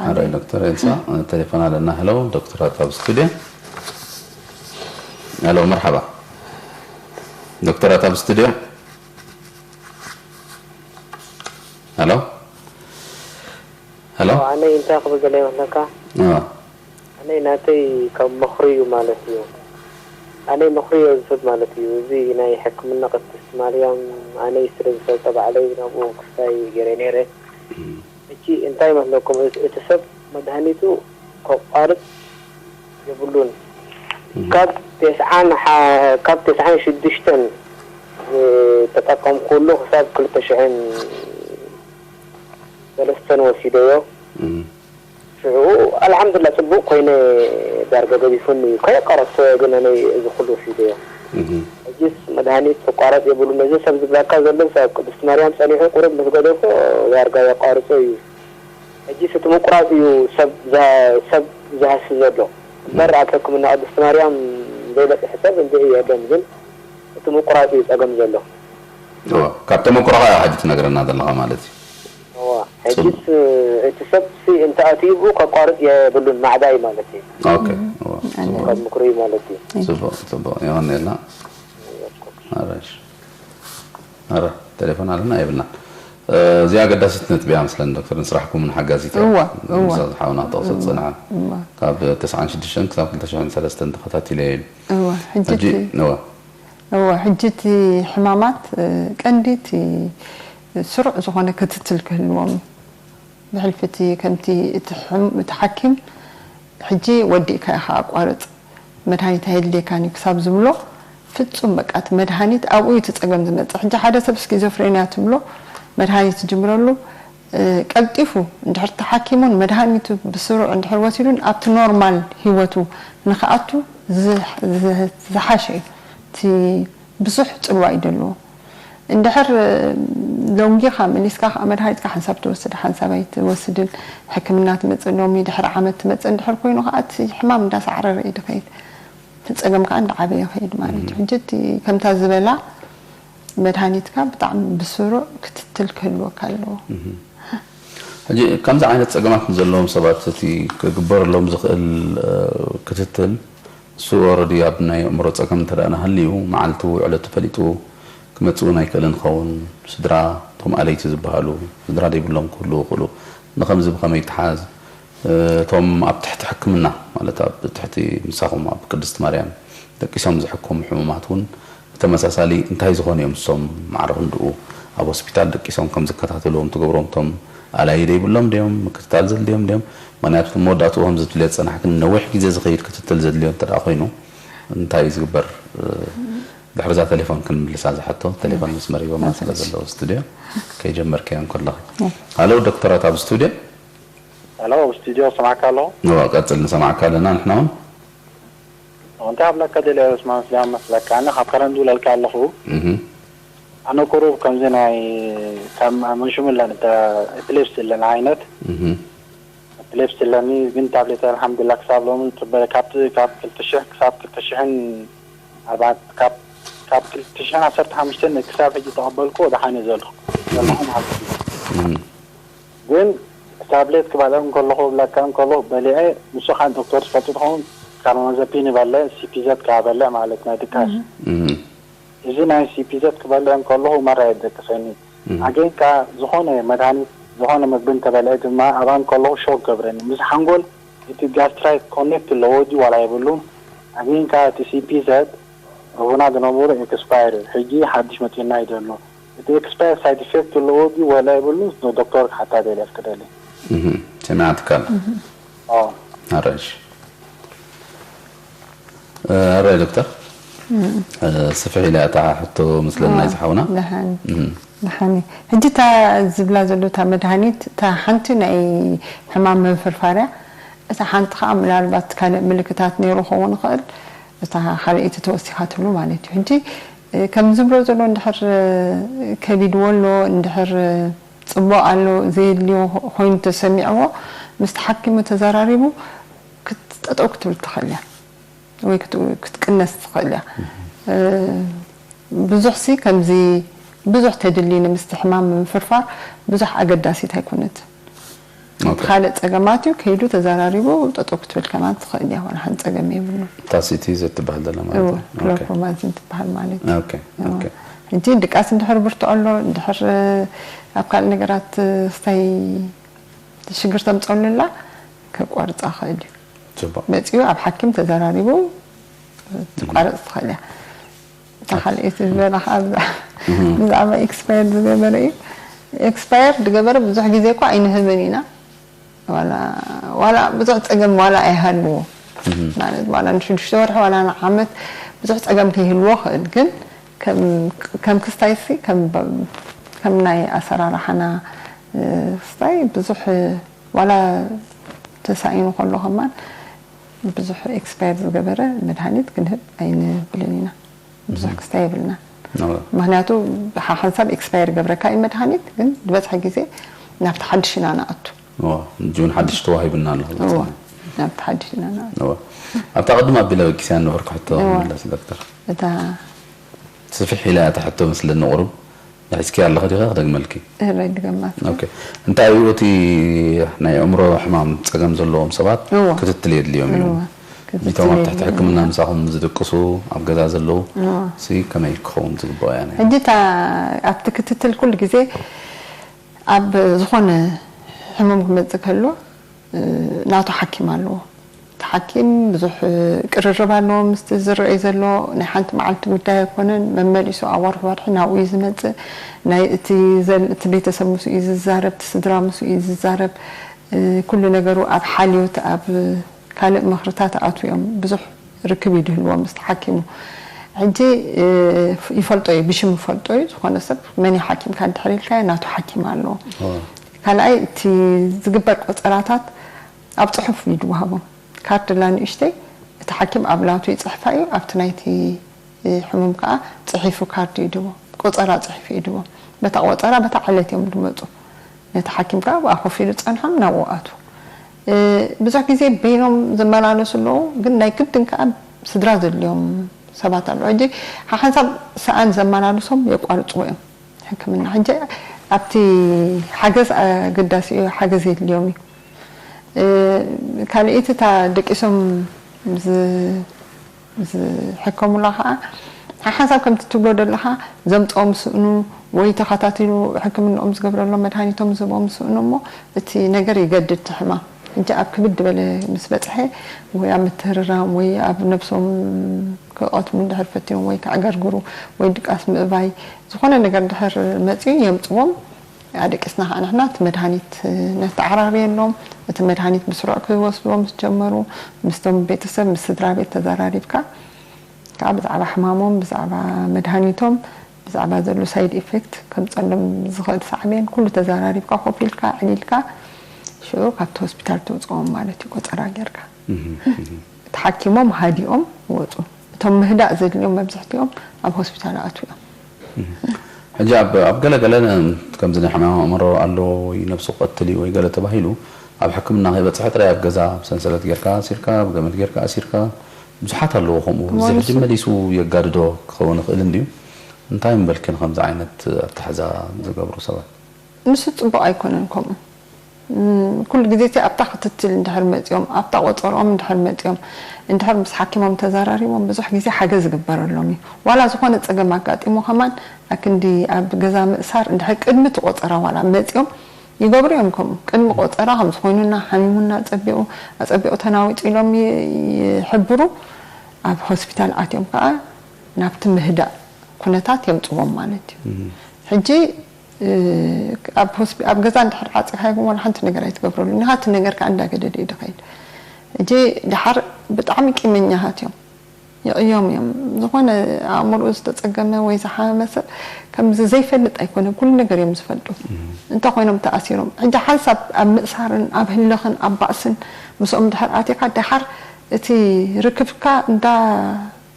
ሓራይ ዶክተር ኤልሳ ቴሌፎን ኣለና። ሄሎ ዶክተራት ኣብ ስቱድዮ። ሄሎ መርሓባ ዶክተራት ኣብ ስቱድዮ። ሄሎ ኣነ እንታይ ክብል ደለ ይመስለካ? ኣነ ናተይ ካብ ምኽሪ እዩ ማለት እዩ። ኣነ ምኽሪ እዩ ዝህብ ማለት እዩ። እዚ ናይ ሕክምና ቅድስት ማርያም ኣነ ስለ ዝፈልጦ ባዕለይ ናብኡ ክስታይ ገይረ ነይረ። ሕጂ እንታይ ይመስለኩም? እቲ ሰብ መድሃኒቱ ከቋርጽ የብሉን። ካብ ተስዓን ካብ ተስዓን ሽዱሽተን ዝተጠቀምኩሉ ክሳብ ክልተ ሽሕን ሰለስተን ወሲደዮ። ሽዑ ኣልሓምዱላ ጽቡቅ ኮይነ ዳርጋ ገዲፉኒ እዩ። ከየቋረጽኩ ግን ኣነ እዚ ኩሉ ወሲደዮ። ሕጂስ መድሃኒት ክቋረጽ የብሉን። እዚ ሰብ ዝብላካ ዘሎ ሰብ ቅድስቲ ማርያም ጸኒሑ ቁሩብ ምስ ገደፎ ዳርጋ የቋርጾ እዩ። ሕጂስ እቲ ምቁራጽ እዩ ሰብ ዝሃሲ ዘሎ እምበር ኣብ ሕክምና ቅድስቲ ማርያም ዘይበጽሕ ሰብ እንድዒ የለን። ግን እቲ ምቁራጽ እዩ ጸገም ዘሎ። ካብ ተመኩሮኻ ሕጂ ትነግረና ዘለኻ ማለት እዩ። ሕጂስ እቲ ሰብ እንተኣትዩ ከቋርጽ የብሉን ማዕዳ እዩ ማለት እዩ። ካብ ምክሩ እዩ ማለት እዩ። ጽቡቅ ጽቡቅ ይሆን የላ ኣረሽ ኣረ ቴሌፎን ኣለና የብልና። እዚኣ ኣገዳሲት ነጥቢ እያ መስለኒ ዶክተር፣ ንስራሕኩምን ሓጋዚት እያ። እዋ፣ እዋ። ምሳዝ ሓውና ክጠቕሶ ዝጸንሐ እዋ። ካብ ተስዓን ሽዱሽተን ክሳብ ክልተ ሽሕን ሰለስተን ተኸታቲለ እየ ኢሉ። እዋ፣ ሕጂ ሕጂ እቲ እዋ። እዋ፣ ሕጂ እቲ ሕማማት፣ እ፣ ቀንዲ እቲ ስሩዕ ዝኾነ ክትትል ክህልዎም እዩ። ብሕልፊ እቲ ከምቲ እቲ ሕም-፣ እቲ ሓኪም ሕጂ ወዲእካ ኢኻ ኣቋርጽ፣ መድሃኒት ኣየድልየካን እዩ ክሳብ ዝብሎ፣ ፍጹም በቃ እቲ መድሃኒት ኣብኡ እዩ እቲ ጸገም ዝመጽእ። ሕጂ ሓደ ሰብ ስኪዞፍሬንያ ትብሎ፣ መድሃኒት ትጅምረሉ፣ እ፣ ቀልጢፉ እንድሕር ተሓኪሙን መድሃኒቱ ብስሩዕ እንድሕር ወሲዱን ኣብቲ ኖርማል ህይወቱ ንኽኣቱ ዝሕ-፣ ዝሕ-፣ ዝሓሸ እዩ። እቲ ብዙሕ ጽልዋ እዩ ዘለዎ። እንድሕር ሎንጊኻ መሊስካ ከዓ መድሃኒትካ ሓንሳብ ትወስድ፣ ሓንሳብ ኣይትወስድን፣ ሕክምና ትመጽእ ሎሚ ድሕሪ ዓመት ትመጽእ እንድሕር ኮይኑ ከዓ እቲ ሕማም እንዳሳዕረረ እዩ ዝኸይድ። እቲ ጸገም ከዓ እንዳዓበየ ይኸይድ ማለት እዩ። ሕጂ እቲ ከምታ ዝበላ መድሃኒትካ ብጣዕሚ ብስሩዕ ክትትል ክህልወካ ኣለዎ። ሕጂ ከምዚ ዓይነት ጸገማት ንዘለዎም ሰባት እቲ ክግበረሎም ዝኽእል፣ እ፣ ክትትል እሱ ኦረዲ ኣብ ናይ ኣእምሮ ጸገም እንተ ደኣ ናሃልዩ፣ መዓልቱ ዕለቱ ፈሊጡ ክመጽእ እውን ኣይክእልን ይኸውን። ስድራ፣ እቶም ኣለይቲ ዝበሃሉ፣ ስድራ ዘይብሎም ክህልዉ ይኽእሉ። ንኸምዚ ብኸመይ ይተሓዝ? እቶም ኣብ ትሕቲ ሕክምና፣ ማለት ኣብ ትሕቲ ምሳኹም ኣብ ቅድስቲ ማርያም ደቂሶም ዝሕከሙ ሕሙማት እውን ብተመሳሳሊ እንታይ ዝኾኑ እዮም እሶም ማዕረ ክንድኡ ኣብ ሆስፒታል ደቂሶም ከም ዝከታተልዎም ትገብሮም? እቶም ኣላዪ ዘይብሎም ድዮም? ምክትታል ዘድልዮም ድዮም? ምኽንያቱ መወዳእትኡ ከምዚ ትብልዮ ዝጸናሕክን ነዊሕ ግዜ ዝኸይድ ክትትል ዘድልዮ እንተ ደኣ ኮይኑ እንታይ እዩ ዝግበር? ድሕሪ እዛ ቴሌፎን ክንምልሳ ዝሓቶ ቴሌፎን መስመር ሂቦማ ስለ ዘለዉ ስቱድዮ ከይጀመርክዮ እንከለኺ። ሃሎ ዶክተራት ኣብ ስቱድዮ? ሃሎ ኣብ ስቱድዮ ሰማዕካ ኣለኹ። እዋ ቀጽል ንሰማዕካ ኣለና ንሕና እውን። እንታይ ኣብለካ ደልየ ዑስማን ስልያም መስለካ ኣነ ካብ ከረን ዝውለልካ ኣለኹ። እህ። ኣነ ቁሩብ ከምዚ ናይ ካብ መንሹም ለን እተ ኤፕሌፕሲ ለን ዓይነት እህ። ኤፕሌፕሲ ለኒ ግን ታብሌት ኣልሓምዱላ ክሳብ ሎሚ ጽበ ካብ ካብ ክልተ ሽሕ ክሳብ ክልተ ሽሕን ኣርባዕተ ካብ ካብ ክልተ ሽሕን ዓሰርተ ሓሙሽተን ክሳብ ሕጂ ተቐበልኩ ደሓን እየ ዘለኹ ዘለኹ ማለት እዩ። እህ። ግን ታብሌት ክበልዕ እንከለኹ ብለካ እንከለኹ በሊዐ ንሱ ከዓ ዶክተር ትፈልጡ ትኸውን ካርማዘፒን ይበልዕ ሲፒዘት ከዓ በልዕ ማለት ናይ ድካሽ እህ። እዚ ናይ ሲፒዘት ክበልዕ እንከለኹ መራ የደቅሰኒ። ኣጌን ከዓ ዝኾነ መድሃኒት ዝኾነ ምግቢ እንተበልዐ ድማ ኣብኣ እንከለኹ ሾክ ገብረኒ። ምስ ሓንጎል እቲ ጋስትራይት ኮኔክት ኣለዎ ድዩ ዋላ የብሉን? ኣጌን ከዓ እቲ ሲፒዘት ኣቡና ዝነበሩ ኤክስፓየር እዩ። ሕጂ ሓድሽ መፂኡና እዩ ዘሎ። እቲ ኤክስፓየር ሳይድ ኢፌክት ኣለዎ ድዩ ዋላ የብሉን? ዶክተር ክሓታ ደልየ ፍቅደለይ። እህ፣ ሰሚዓትካ ኣላ። ኣዎ። ኣረሽ። ኣረ ዶክተር፣ ስፍሕ ኢላ እታ ሕቶ ምስለና እዩ ዝሓውና። ደሓን። እም። ደሓን እዩ። ሕጂ እታ ዝብላ ዘሎ እታ መድሃኒት፣ እታ ሓንቲ ናይ ሕማም ምንፍርፋር እያ። እታ ሓንቲ ኸዓ ምናልባት ካልእ ምልክታት ነይሩ ክኸውን ይኽእል። እታ ካልኣይቲ ተወሲኻ ትብሉ ማለት እዩ። ሕጂ፣ እ፣ ከም ዝብሎ ዘሎ እንድሕር፣ እ፣ ከቢድዎ ኣሎ፣ እንድሕር፣ እ፣ ጽቡቕ ኣሎ፣ ዘየድልዮ ኾ-፣ ኮይኑ ተሰሚዕዎ፣ ምስቲ ሓኪሙ ተዘራሪቡ ክት-፣ ጠጠው ክትብል ትኽእል እያ። ወይ ክት-፣ ክትቅነስ ትኽእል እያ። እ፣ ብዙሕ ሲ ከምዚ ብዙሕ ተድሊ ንምስትሕማም ምፍርፋር ብዙሕ ኣገዳሲት ኣይኮነትን። ኦኬ። ካልእ ጸገማት እዩ፣ ከይዱ ተዘራሪቡ ጠጠው ክትብል ከማን ትኽእል እያ፣ ዋላ ሓንቲ ጸገም የብሉን። እታ ሲቲ ዘትበሃል ዘላ ማለት እወ፣ እዩ። ኦኬ። ክሎፕሮማዚን ትበሃል ማለት እዩ። ኦኬ፣ እወ። ኦኬ። ሕጂ ድቃስ እንድሕር ብርቱ ኣሎ፣ እንድሕር ኣብ ካልእ ነገራት ክስታይ ሽግር ተምፀሉላ ከቋርፃ ክእል እዩ። ጽቡቅ። መፂኡ ኣብ ሓኪም ተዘራሪቡ ትቋረፅ ትኽእል እያ። እታ ካልኣይቲ ዝበላ ከዓ ብዛ- ብዛዕባ ኤክስፓየር ዝገበረ እዩ። ኤክስፓየር ዝገበረ ብዙሕ ግዜ እኳ ኣይንህብን ኢና። ዋላ ዋላ ብዙሕ ፀገም ዋላ ኣይሃልዎ ማለት ዋላ ንሽዱሽተ ወርሒ ዋላ ንዓመት ብዙሕ ፀገም ከይህልዎ ክእል፣ ግን ከም ከም ክስታይ ሲ ከም ከም ናይ ኣሰራርሓና ክስታይ ብዙሕ ዋላ ተሳኢኑ ከሎ ከማን ብዙሕ ኤክስፓየር ዝገበረ መድሃኒት ክንህብ ኣይንብልን ኢና። ብዙሕ ክስታይ የብልና። ምክንያቱ ሓንሳብ ኤክስፓየር ገብረካ እዩ መድሃኒት፣ ግን ዝበዝሐ ግዜ ናብቲ ሓድሽ ኢና ንኣቱ። ጅውን ሓድሽ ተዋሂብና ኣሎ። ናብቲ ሓድሽ ኢና ንኣቱ። ኣብታ ቅድም ኣቢለ በጊስያ ነበርኩ ሕቶ መለስ ዶክተር። እታ ስፍሕ ኢላ እያ ሕቶ ምስለኒ ቁሩብ። ሒዝኪ ኣለኺ ዲኺ ክደግመልኪ? እረ ድገማት። ኦኬ። እንታይ እዩ እቲ ናይ ኣእምሮ ሕማም ጸገም ዘለዎም ሰባት እወ። ክትትል የድልዮም እዩ? እወ። ክትትል እቶም ኣብ ትሕቲ የድልዮም ሕክምና እዩ። ምሳኹም ዝድቅሱ ኣብ ገዛ ዘለዉ እወ። ሲ ከመይ ክኸውን ዝግባኦ እያ? ሕጂ እታ ኣብቲ ክትትል ኩሉ ግዜ ኣብ ዝኾነ ሕሙም ክመጽእ ከሎ ናቱ ሓኪም ኣለዎ። እቲ ሓኪም ብዙሕ ቅርርብ ኣለዎ ምስቲ ዝረኣይ ዘሎ ናይ ሓንቲ መዓልቲ ጉዳይ ኣይኮነን። መመሊሱ ኣዋርሒ ዋርሒ ናብኡ እዩ ዝመፅእ። ናይ እቲ ዘል- እቲ ቤተሰብ ምስኡ እዩ ዝዛረብ፣ እቲ ስድራ ምስኡ እዩ ዝዛረብ። ኩሉ ነገሩ ኣብ ሓልዮት ኣብ ካልእ ምኽርታት ኣትዮም ብዙሕ ርክብ ይድህልዎ ምስቲ ሓኪሙ። ሕጂ ይፈልጦ እዩ፣ ብሽም ይፈልጦ እዩ። ዝኾነ ሰብ መን እዩ ሓኪምካ እንድሕር ኢልካዮ ናቱ ሓኪም ኣለዎ። ካልኣይ እቲ ዝግበር ቆፀራታት ኣብ ፅሑፍ እዩ ዝወሃቦም። ካርድ ላ ንእሽተይ እቲ ሓኪም ኣብ ላቱ ይፅሕፋ እዩ፣ ኣብቲ ናይቲ ሕሙም ከዓ ፅሒፉ ካርድ እዩ ድቦ፣ ቆፀራ ፅሒፉ እዩ ድቦ። በታ ቆፀራ በታ ዕለት እዮም ድመፁ። ነቲ ሓኪም ከዓ ኣብኣ ኮፍ ኢሉ ፀንሖም ናብኡ ኣቱ። ብዙሕ ግዜ በይኖም ዝመላለሱ ኣለዉ፣ ግን ናይ ግድን ከዓ ስድራ ዘድልዮም ሰባት ኣለዉ። ሕጂ ሓሓንሳብ ሰኣን ዘመላልሶም የቋርፅዎ እዮም ሕክምና። ሕጂ ኣብቲ ሓገዝ ኣገዳሲ እዩ፣ ሓገዝ የድልዮም እዩ። ካልኣይቲ እታ ደቂሶም ዝሕከሙላ ከዓ ሓሓንሳብ ከምቲ ትብሎ ዘለኻ ዘምፅኦም ስእኑ ወይ ተኸታቲሉ ሕክምንኦም ዝገብረሎም መድሃኒቶም ዝህቦም ስእኑ እሞ እቲ ነገር ይገድድ እቲ ሕማም። ሕጂ ኣብ ክብድ ዝበለ ምስ በፅሐ ወይ ኣብ ምትህርራም ወይ ኣብ ነብሶም ክቐትሉ እንድሕር ፈቲኖም ወይ ከዕገርግሩ ወይ ድቃስ ምእባይ ዝኾነ ነገር እንድሕር መፅዩ የምፅዎም። ኣደቂስና ከዓ ንሕና እቲ መድሃኒት ነተዓራርየሎም። እቲ መድሃኒት ብስሩዕ ክወስድዎ ምስ ጀመሩ ምስቶም ቤተሰብ ምስ ስድራ ቤት ተዘራሪብካ ከዓ ብዛዕባ ሕማሞም ብዛዕባ መድሃኒቶም ብዛዕባ ዘሎ ሳይድ ኢፌክት ከምፀሎም ዝኽእል ሳዕቤን ኩሉ ተዘራሪብካ ኮፍ ኢልካ ዕሊልካ ሽዑ ካብቲ ሆስፒታል ተውፅኦም ማለት እዩ። ቆፀራ ጌርካ ተሓኪሞም ሃዲኦም ይወፁ። እቶም ምህዳእ ዘድልዮም መብዛሕትኦም ኣብ ሆስፒታል ኣትዉ እዮም። ሕጂ ኣብ ኣብ ገለ ገለ ከምዚ ናይ ሕማም ኣእምሮ ኣሎ ወይ ነብሱ ክቐትል እዩ ወይ ገለ ተባሂሉ ኣብ ሕክምና ከይበፅሐ ጥራይ ኣብ ገዛ ብሰንሰለት ጌርካ ኣሲርካ ብገመድ ጌርካ ኣሲርካ ብዙሓት ኣለዉ ከምኡ እዚ ሕጂ መሊሱ የጋድዶ ክኸውን ይኽእል እንድዩ እንታይ ምበልኪ ንከምዚ ዓይነት ኣተሓዛ ዝገብሩ ሰባት ንሱ ፅቡቕ ኣይኮነን ከምኡ ኩሉ ግዜ እቲ ኣብታ ክትትል እንድሕር መፂኦም ኣብታ ቆፀርኦም እንድሕር መፂኦም እንድሕር ምስ ሓኪሞም ተዘራሪቦም ብዙሕ ግዜ ሓገዝ ይግበረሎም እዩ ዋላ ዝኾነ ፀገም ኣጋጢሙ ከማን ኣክንዲ ኣብ ገዛ ምእሳር እንድሕር ቅድሚ እቲ ቆፀራ ዋላ መፂኦም ይገብሩ እዮም ከምኡ ቅድሚ ቆፀራ ከምዚ ኮይኑና ሓሚሙና ኣፀቢቑ ኣፀቢቑ ተናዊፁ ኢሎም ይሕብሩ ኣብ ሆስፒታል ኣትዮም ከዓ ናብቲ ምህዳእ ኩነታት የምፅዎም ማለት እዩ ሕጂ ኣብ ገዛ እንድሕር ዓፂኻዮ ግን ዋላ ሓንቲ ነገር ኣይትገብረሉ ንኻቲ ነገር ከዓ እንዳገደደ እዩ ድኸይድ ሕጂ ድሓር ብጣዕሚ ቂመኛታት እዮም ይቕዮም እዮም ዝኾነ ኣእምርኡ ዝተፀገመ ወይ ዝሓመመ ሰብ ከምዚ ዘይፈልጥ ኣይኮነን ኩሉ ነገር እዮም ዝፈልጡ እንተኾይኖም ተኣሲሮም ሕጂ ሓንሳብ ኣብ ምእሳርን ኣብ ህልኽን ኣብ ባእስን ምስኦም ድሕር ኣቲኻ ድሓር እቲ ርክብካ እንዳ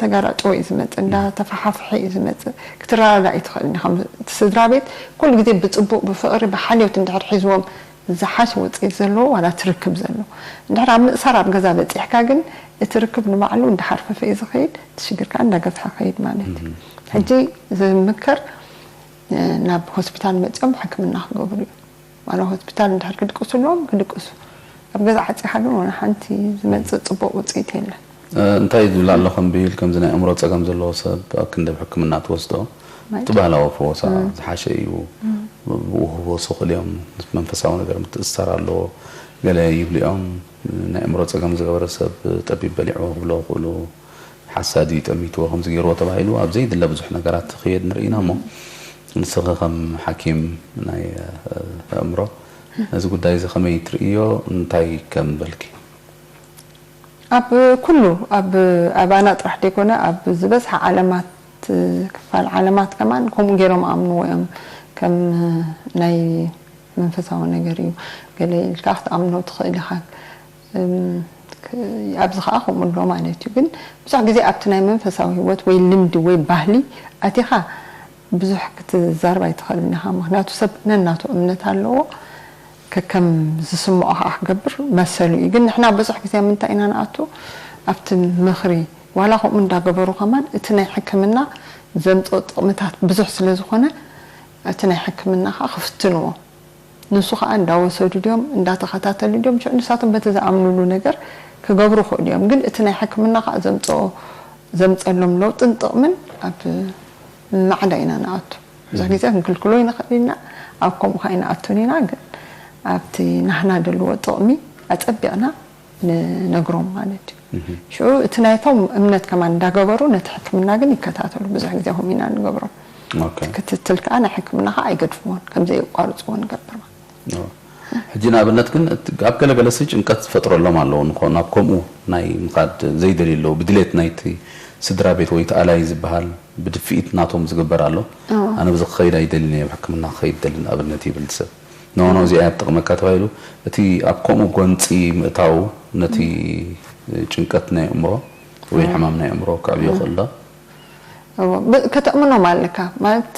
ተጋራጨወ እዩ ዝመፅእ እንዳ ተፈሓፍሐ እዩ ዝመፅእ ክትረዳዳእ ኣይትኽእል ኢኻ እቲ ስድራ ቤት ኩሉ ግዜ ብፅቡቅ ብፍቅሪ ብሓልዮት እንድሕር ሒዝዎም ዝሓሸ ውፅኢት ዘለዎ ዋላ እቲ ርክብ ዘሎ እንድሕር ኣብ ምእሳር ኣብ ገዛ በፂሕካ ግን እቲ ርክብ ንባዕሉ እንዳሓርፈፈ እዩ ዝኸይድ እቲ ሽግር ከዓ እንዳገፍሐ ከይድ ማለት እዩ ሕጂ ዝምከር ናብ ሆስፒታል መፂኦም ሕክምና ክገብሩ እዩ ዋላ ሆስፒታል እንድሕር ክድቅሱ ኣለዎም ክድቅሱ ኣብ ገዛ ዓፂኻ ግን ዋላ ሓንቲ ዝመፅእ ፅቡቅ ውፅኢት የለን እንታይ ዝብል ኣሎ ከምቢል ከምዚ ናይ ኣእምሮ ፀገም ዘለዎ ሰብ ኣብ ክንደብ ሕክምና ትወስዶ እቲ ባህላዊ ፈወሳ ዝሓሸ እዩ ብውህቦ ስኹል እዮም፣ ምስ መንፈሳዊ ነገር ምትእስሳር ኣለዎ። ገለ ይብሉ እዮም፣ ናይ ኣእምሮ ጸገም ዝገበረ ሰብ ጠቢብ በሊዕዎ ክብሎ ክእሉ፣ ሓሳድ እዩ ጠሚትዎ ከምዚ ገይርዎ ተባሂሉ ኣብ ዘይድለ ብዙሕ ነገራት ክኸይድ ንርኢ ኢና። እሞ ንስኺ ከም ሓኪም ናይ ኣእምሮ ነዚ ጉዳይ እዚ ከመይ ትርእዮ? እንታይ ከም በልኪ? ኣብ ኩሉ ኣብ ኣባና ጥራሕ ደይኮነ ኣብ ዝበዝሓ ዓለማት ክፋል ዓለማት ከማን ከምኡ ገይሮም ኣምንዎ እዮም። ከም ናይ መንፈሳዊ ነገር እዩ ገለ ኢልካ ክትኣምኖ ትኽእል ኢኻ። ኣብዚ ከዓ ከምኡ ኣሎ ማለት እዩ። ግን ብዙሕ ግዜ ኣብቲ ናይ መንፈሳዊ ህይወት ወይ ልምዲ ወይ ባህሊ ኣቲኻ ብዙሕ ክትዛረብ ኣይትኽእልን ኢኻ። ምክንያቱ ሰብ ነናቱ እምነት ኣለዎ። ከከም ዝስምዖ ከዓ ክገብር መሰሉ እዩ። ግን ንሕና ብዙሕ ግዜ ምንታይ ኢና ንኣቱ ኣብቲ ምኽሪ ዋላ ከምኡ እንዳገበሩ ከማን እቲ ናይ ሕክምና ዘምፅኦ ጥቕምታት ብዙሕ ስለ ዝኾነ እቲ ናይ ሕክምና ከዓ ክፍትንዎ ንሱ ከዓ እንዳወሰዱ ድዮም እንዳተኸታተሉ ድዮም ንሳቶም በቲ ዝኣምኑሉ ነገር ክገብሩ ይኽእሉ እዮም። ግን እቲ ናይ ሕክምና ከዓ ዘምፅኦ ዘምፀሎም ለውጥን ጥቕምን ኣብ ማዕዳ ኢና ንኣቱ። ብዙሕ ግዜ ክንክልክሎ ይንኽእል ኢና፣ ኣብ ከምኡ ከዓ ይንኣቱን ኢና። ግን ኣብቲ ናህና ደልዎ ጥቕሚ ኣፀቢቕና ንነግሮም ማለት እዩ። ሽዑ እቲ ናይቶም እምነት ከማን እንዳገበሩ ነቲ ሕክምና ግን ይከታተሉ። ብዙሕ ግዜ ከምኡ ኢና ንገብሮም። ክትትል ከዓ ናይ ሕክምና ከዓ ኣይገድፍዎን፣ ከምዘየቋርፅዎ ንገብር ማለት እዩ። ሕጂ ንኣብነት ግን ኣብ ገለገለሲ ጭንቀት ዝፈጥረሎም ኣለዉ ንኾን ናብ ከምኡ ናይ ምኻድ ዘይደልዩ ኣለዉ ብድሌት ናይቲ ስድራ ቤት ወይ ተኣላይ ዝበሃል ብድፍኢት ናቶም ዝግበር ኣሎ። ኣነ ብዚ ክኸይድ ኣይደልን እየ፣ ሕክምና ክኸይድ ደሊ ንኣብነት ይብል ሰብ። ነሆኖ እዚኣ እያ ትጠቕመካ ተባሂሉ እቲ ኣብ ከምኡ ጎንፂ ምእታው ነቲ ጭንቀት ናይ ኣእምሮ ወይ ሕማም ናይ ኣእምሮ ከዕብዮ ክእል ዶ? ከተእምኖም ኣለካ ማለት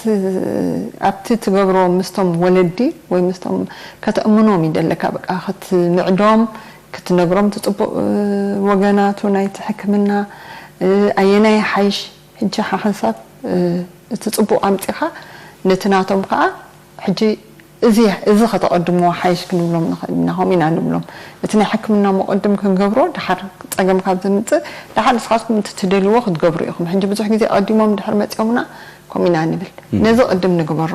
ኣብቲ ትገብሮ ምስቶም ወለዲ ወይ ምስቶም ከተእምኖም ይደለካ በቃ ክትምዕዶም ክትነግሮም ትፅቡቅ ወገናቱ ናይቲ ሕክምና ኣየናይ ሓይሽ ሕጂ ሓንሳብ እቲ ፅቡቅ ኣምፂኻ ነቲ ናቶም ከዓ ሕጂ እዚ እዚ ከተቐድምዎ ሓይሽ ክንብሎም ንኽእል ኢና። ከምኡ ኢና ንብሎም። እቲ ናይ ሕክምና መቐድም ክንገብሮ ድሓር ፀገም ካብ ዘምፅእ ድሓር ንስኻትኩም እቲ ትደልዎ ክትገብሩ ኢኹም። ሕጂ ብዙሕ ግዜ ቀዲሞም ድሕር መፂኦምና ከምኡ ኢና ንብል። ነዚ ቅድም ንግበሮ።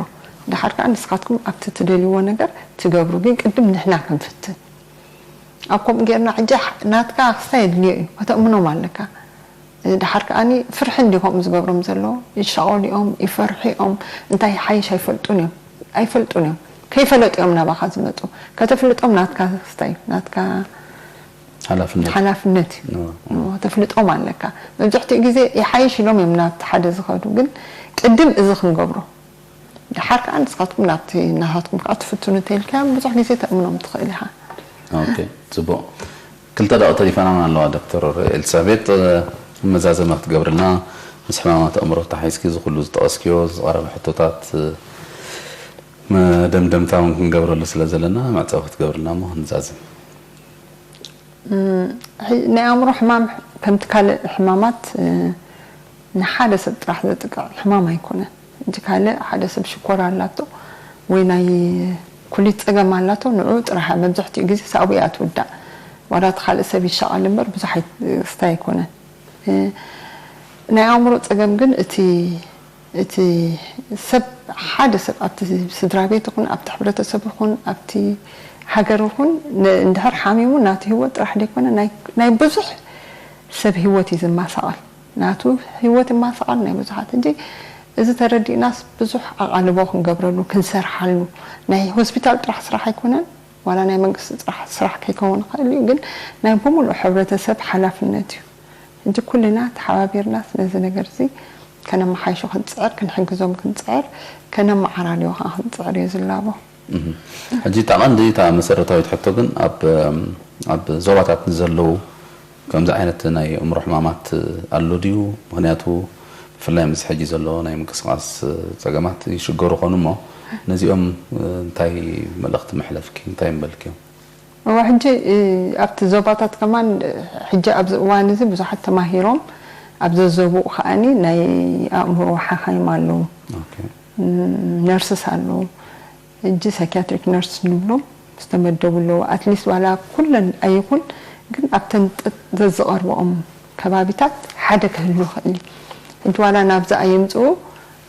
ድሓር ከዓ ንስኻትኩም ኣብቲ ትደልዎ ነገር ትገብሩ። ግን ቅድም ንሕና ክንፍትን። ኣብ ከምኡ ጌርና ሕጂ ናትካ ክስታይ የድልዮ እዩ። ከተእምኖም ኣለካ። ድሓር ከኣኒ ፍርሒ እንዲ ከምኡ ዝገብሮም ዘሎ ይሻቐሉ እዮም ይፈርሑ እዮም እንታይ ሓይሽ ኣይፈልጡን እዮም ኣይፈልጡን እዮም ከይፈለጡ እዮም ናባኻ ዝመፁ ከተፍልጦም ናትካ ስታይ ናትካ ሓላፍነት ሓላፍነት እዩ ተፍልጦም ኣለካ መብዛሕትኡ ግዜ ይሓይሽ ኢሎም እዮም ናብቲ ሓደ ዝኸዱ ግን ቅድም እዚ ክንገብሮ ድሓር ከዓ ንስኻትኩም ናብቲ ናኻትኩም ከዓ ትፍትኑ ተይልካዮም ብዙሕ ግዜ ተእምኖም ትኽእል ኢኻ ኦኬ ጽቡቕ ክልተ ደቂ ተሊፈናና ኣለዋ ዶክተር ኤልሳቤጥ መዛዘመ ክትገብርልና ምስ ሕማማት ኣእምሮ ተሓይዝኪ እዚ ኩሉ ዝጠቐስክዮ ዝቐረበ ሕቶታት መደምደምታ እውን ክንገብረሉ ስለ ዘለና መዕፀዊ ክትገብርልና እሞ ክንዛዝም ናይ ኣእምሮ ሕማም ከምቲ ካልእ ሕማማት ንሓደ ሰብ ጥራሕ ዘጥቅዕ ሕማም ኣይኮነን። ሕጂ ካልእ ሓደ ሰብ ሽኮር ኣላቶ ወይ ናይ ኩሊት ጸገም ኣላቶ ንዑ ጥራሕ መብዛሕትኡ ግዜ ሳብኡ እያ ትውዳእ። ዋላ እቲ ካልእ ሰብ ይሻቐል እምበር ብዙሕ ክስታይ ኣይኮነን። ናይ ኣእምሮ ጸገም ግን እቲ እቲ ሰብ ሓደ ሰብ ኣብቲ ስድራ ቤት ይኹን ኣብቲ ሕብረተሰብ ይኹን ኣብቲ ሃገር ይኹን እንድሕር ሓሚሙ ናቲ ህይወት ጥራሕ ደይኮነ ናይ ብዙሕ ሰብ ህይወት እዩ ዝማሳቐል ናቱ ህይወት ይማሳቐል ናይ ብዙሓት እንጂ እዚ ተረዲእናስ ብዙሕ ኣቓልቦ ክንገብረሉ ክንሰርሓሉ ናይ ሆስፒታል ጥራሕ ስራሕ ኣይኮነን ዋላ ናይ መንግስቲ ጥራሕ ስራሕ ከይከውን ይኽእል እዩ ግን ናይ ብምሉእ ሕብረተሰብ ሓላፍነት እዩ ሕጂ ኩልና ተሓባቢርናስ ነዚ ነገር እዚ ከነመሓይሾ ክንፅዕር ክንሕግዞም ክንፅዕር ከነመዓራርዮ ከዓ ክንፅዕር እዩ ዝላቦ። ሕጂ እታ ቀንዲ እታ መሰረታዊት ሕቶ ግን ኣብ ኣብ ዞባታት ንዘለዉ ከምዚ ዓይነት ናይ ኣእምሮ ሕማማት ኣሎ ድዩ? ምክንያቱ ብፍላይ ምስ ሕጂ ዘሎ ናይ ምንቅስቃስ ፀገማት ይሽገሩ ኾኑ እሞ ነዚኦም እንታይ መልእኽቲ መሕለፍኪ እንታይ ምበልክዮም? እወ ሕጂ ኣብቲ ዞባታት ከማን ሕጂ ኣብዚ እዋን እዚ ብዙሓት ተማሂሮም ኣብ ዘዘብኡ ከዓኒ ናይ ኣእምሮ ሓኻይም ኣለዉ ነርስስ ኣለዉ ሕጂ ሳይኪያትሪክ ነርስ ንብሎም ዝተመደቡ ኣለዉ ኣትሊስት ዋላ ኩለን ኣይኹን ግን ኣብተን ዘዝቐርበኦም ከባቢታት ሓደ ክህሉ ይኽእል እዩ ሕጂ ዋላ ናብዚ ኣየምፅኡ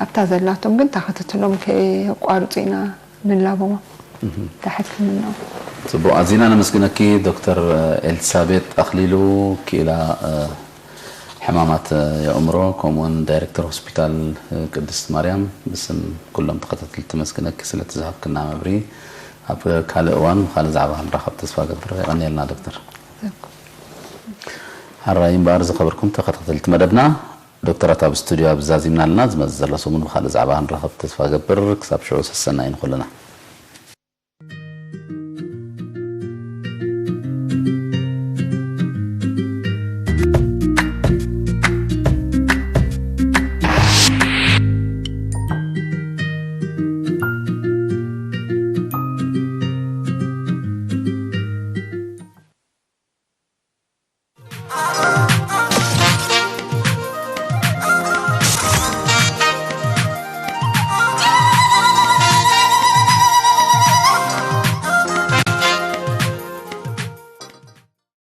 ኣብታ ዘላቶም ግን ታክትትሎም ከየቋርፁ ኢና ምላቦማ፣ እታ ሕክምናኦም። ጽቡቕ፣ ኣዚና ነመስግነኪ ዶክተር ኤልሳቤጥ ኣኽሊሉ፣ ክኢላ ሕማማት የእምሮ ከምኡውን ዳይሬክተር ሆስፒታል ቅድስት ማርያም። ብስም ኩሎም ተኸታተልቲ መስግነኪ ስለቲ ዝሃብክና መብሪ። ኣብ ካልእ እዋን ብኻልእ ዛዕባ ክንራኸብ ተስፋ ገብር። የቐንየልና ዶክተር። ሓራይ እምበኣር ዝኸበርኩም ተኸታተልቲ መደብና፣ ዶክተራት ኣብ ስቱድዮ ኣብ ዛዚምና ኣለና። ዝመጽእ ዘሎ ሰሙን ብኻልእ ዛዕባ ክንራኸብ ተስፋ ገብር። ክሳብ ሽዑ ሰሰናይ ንኹልና።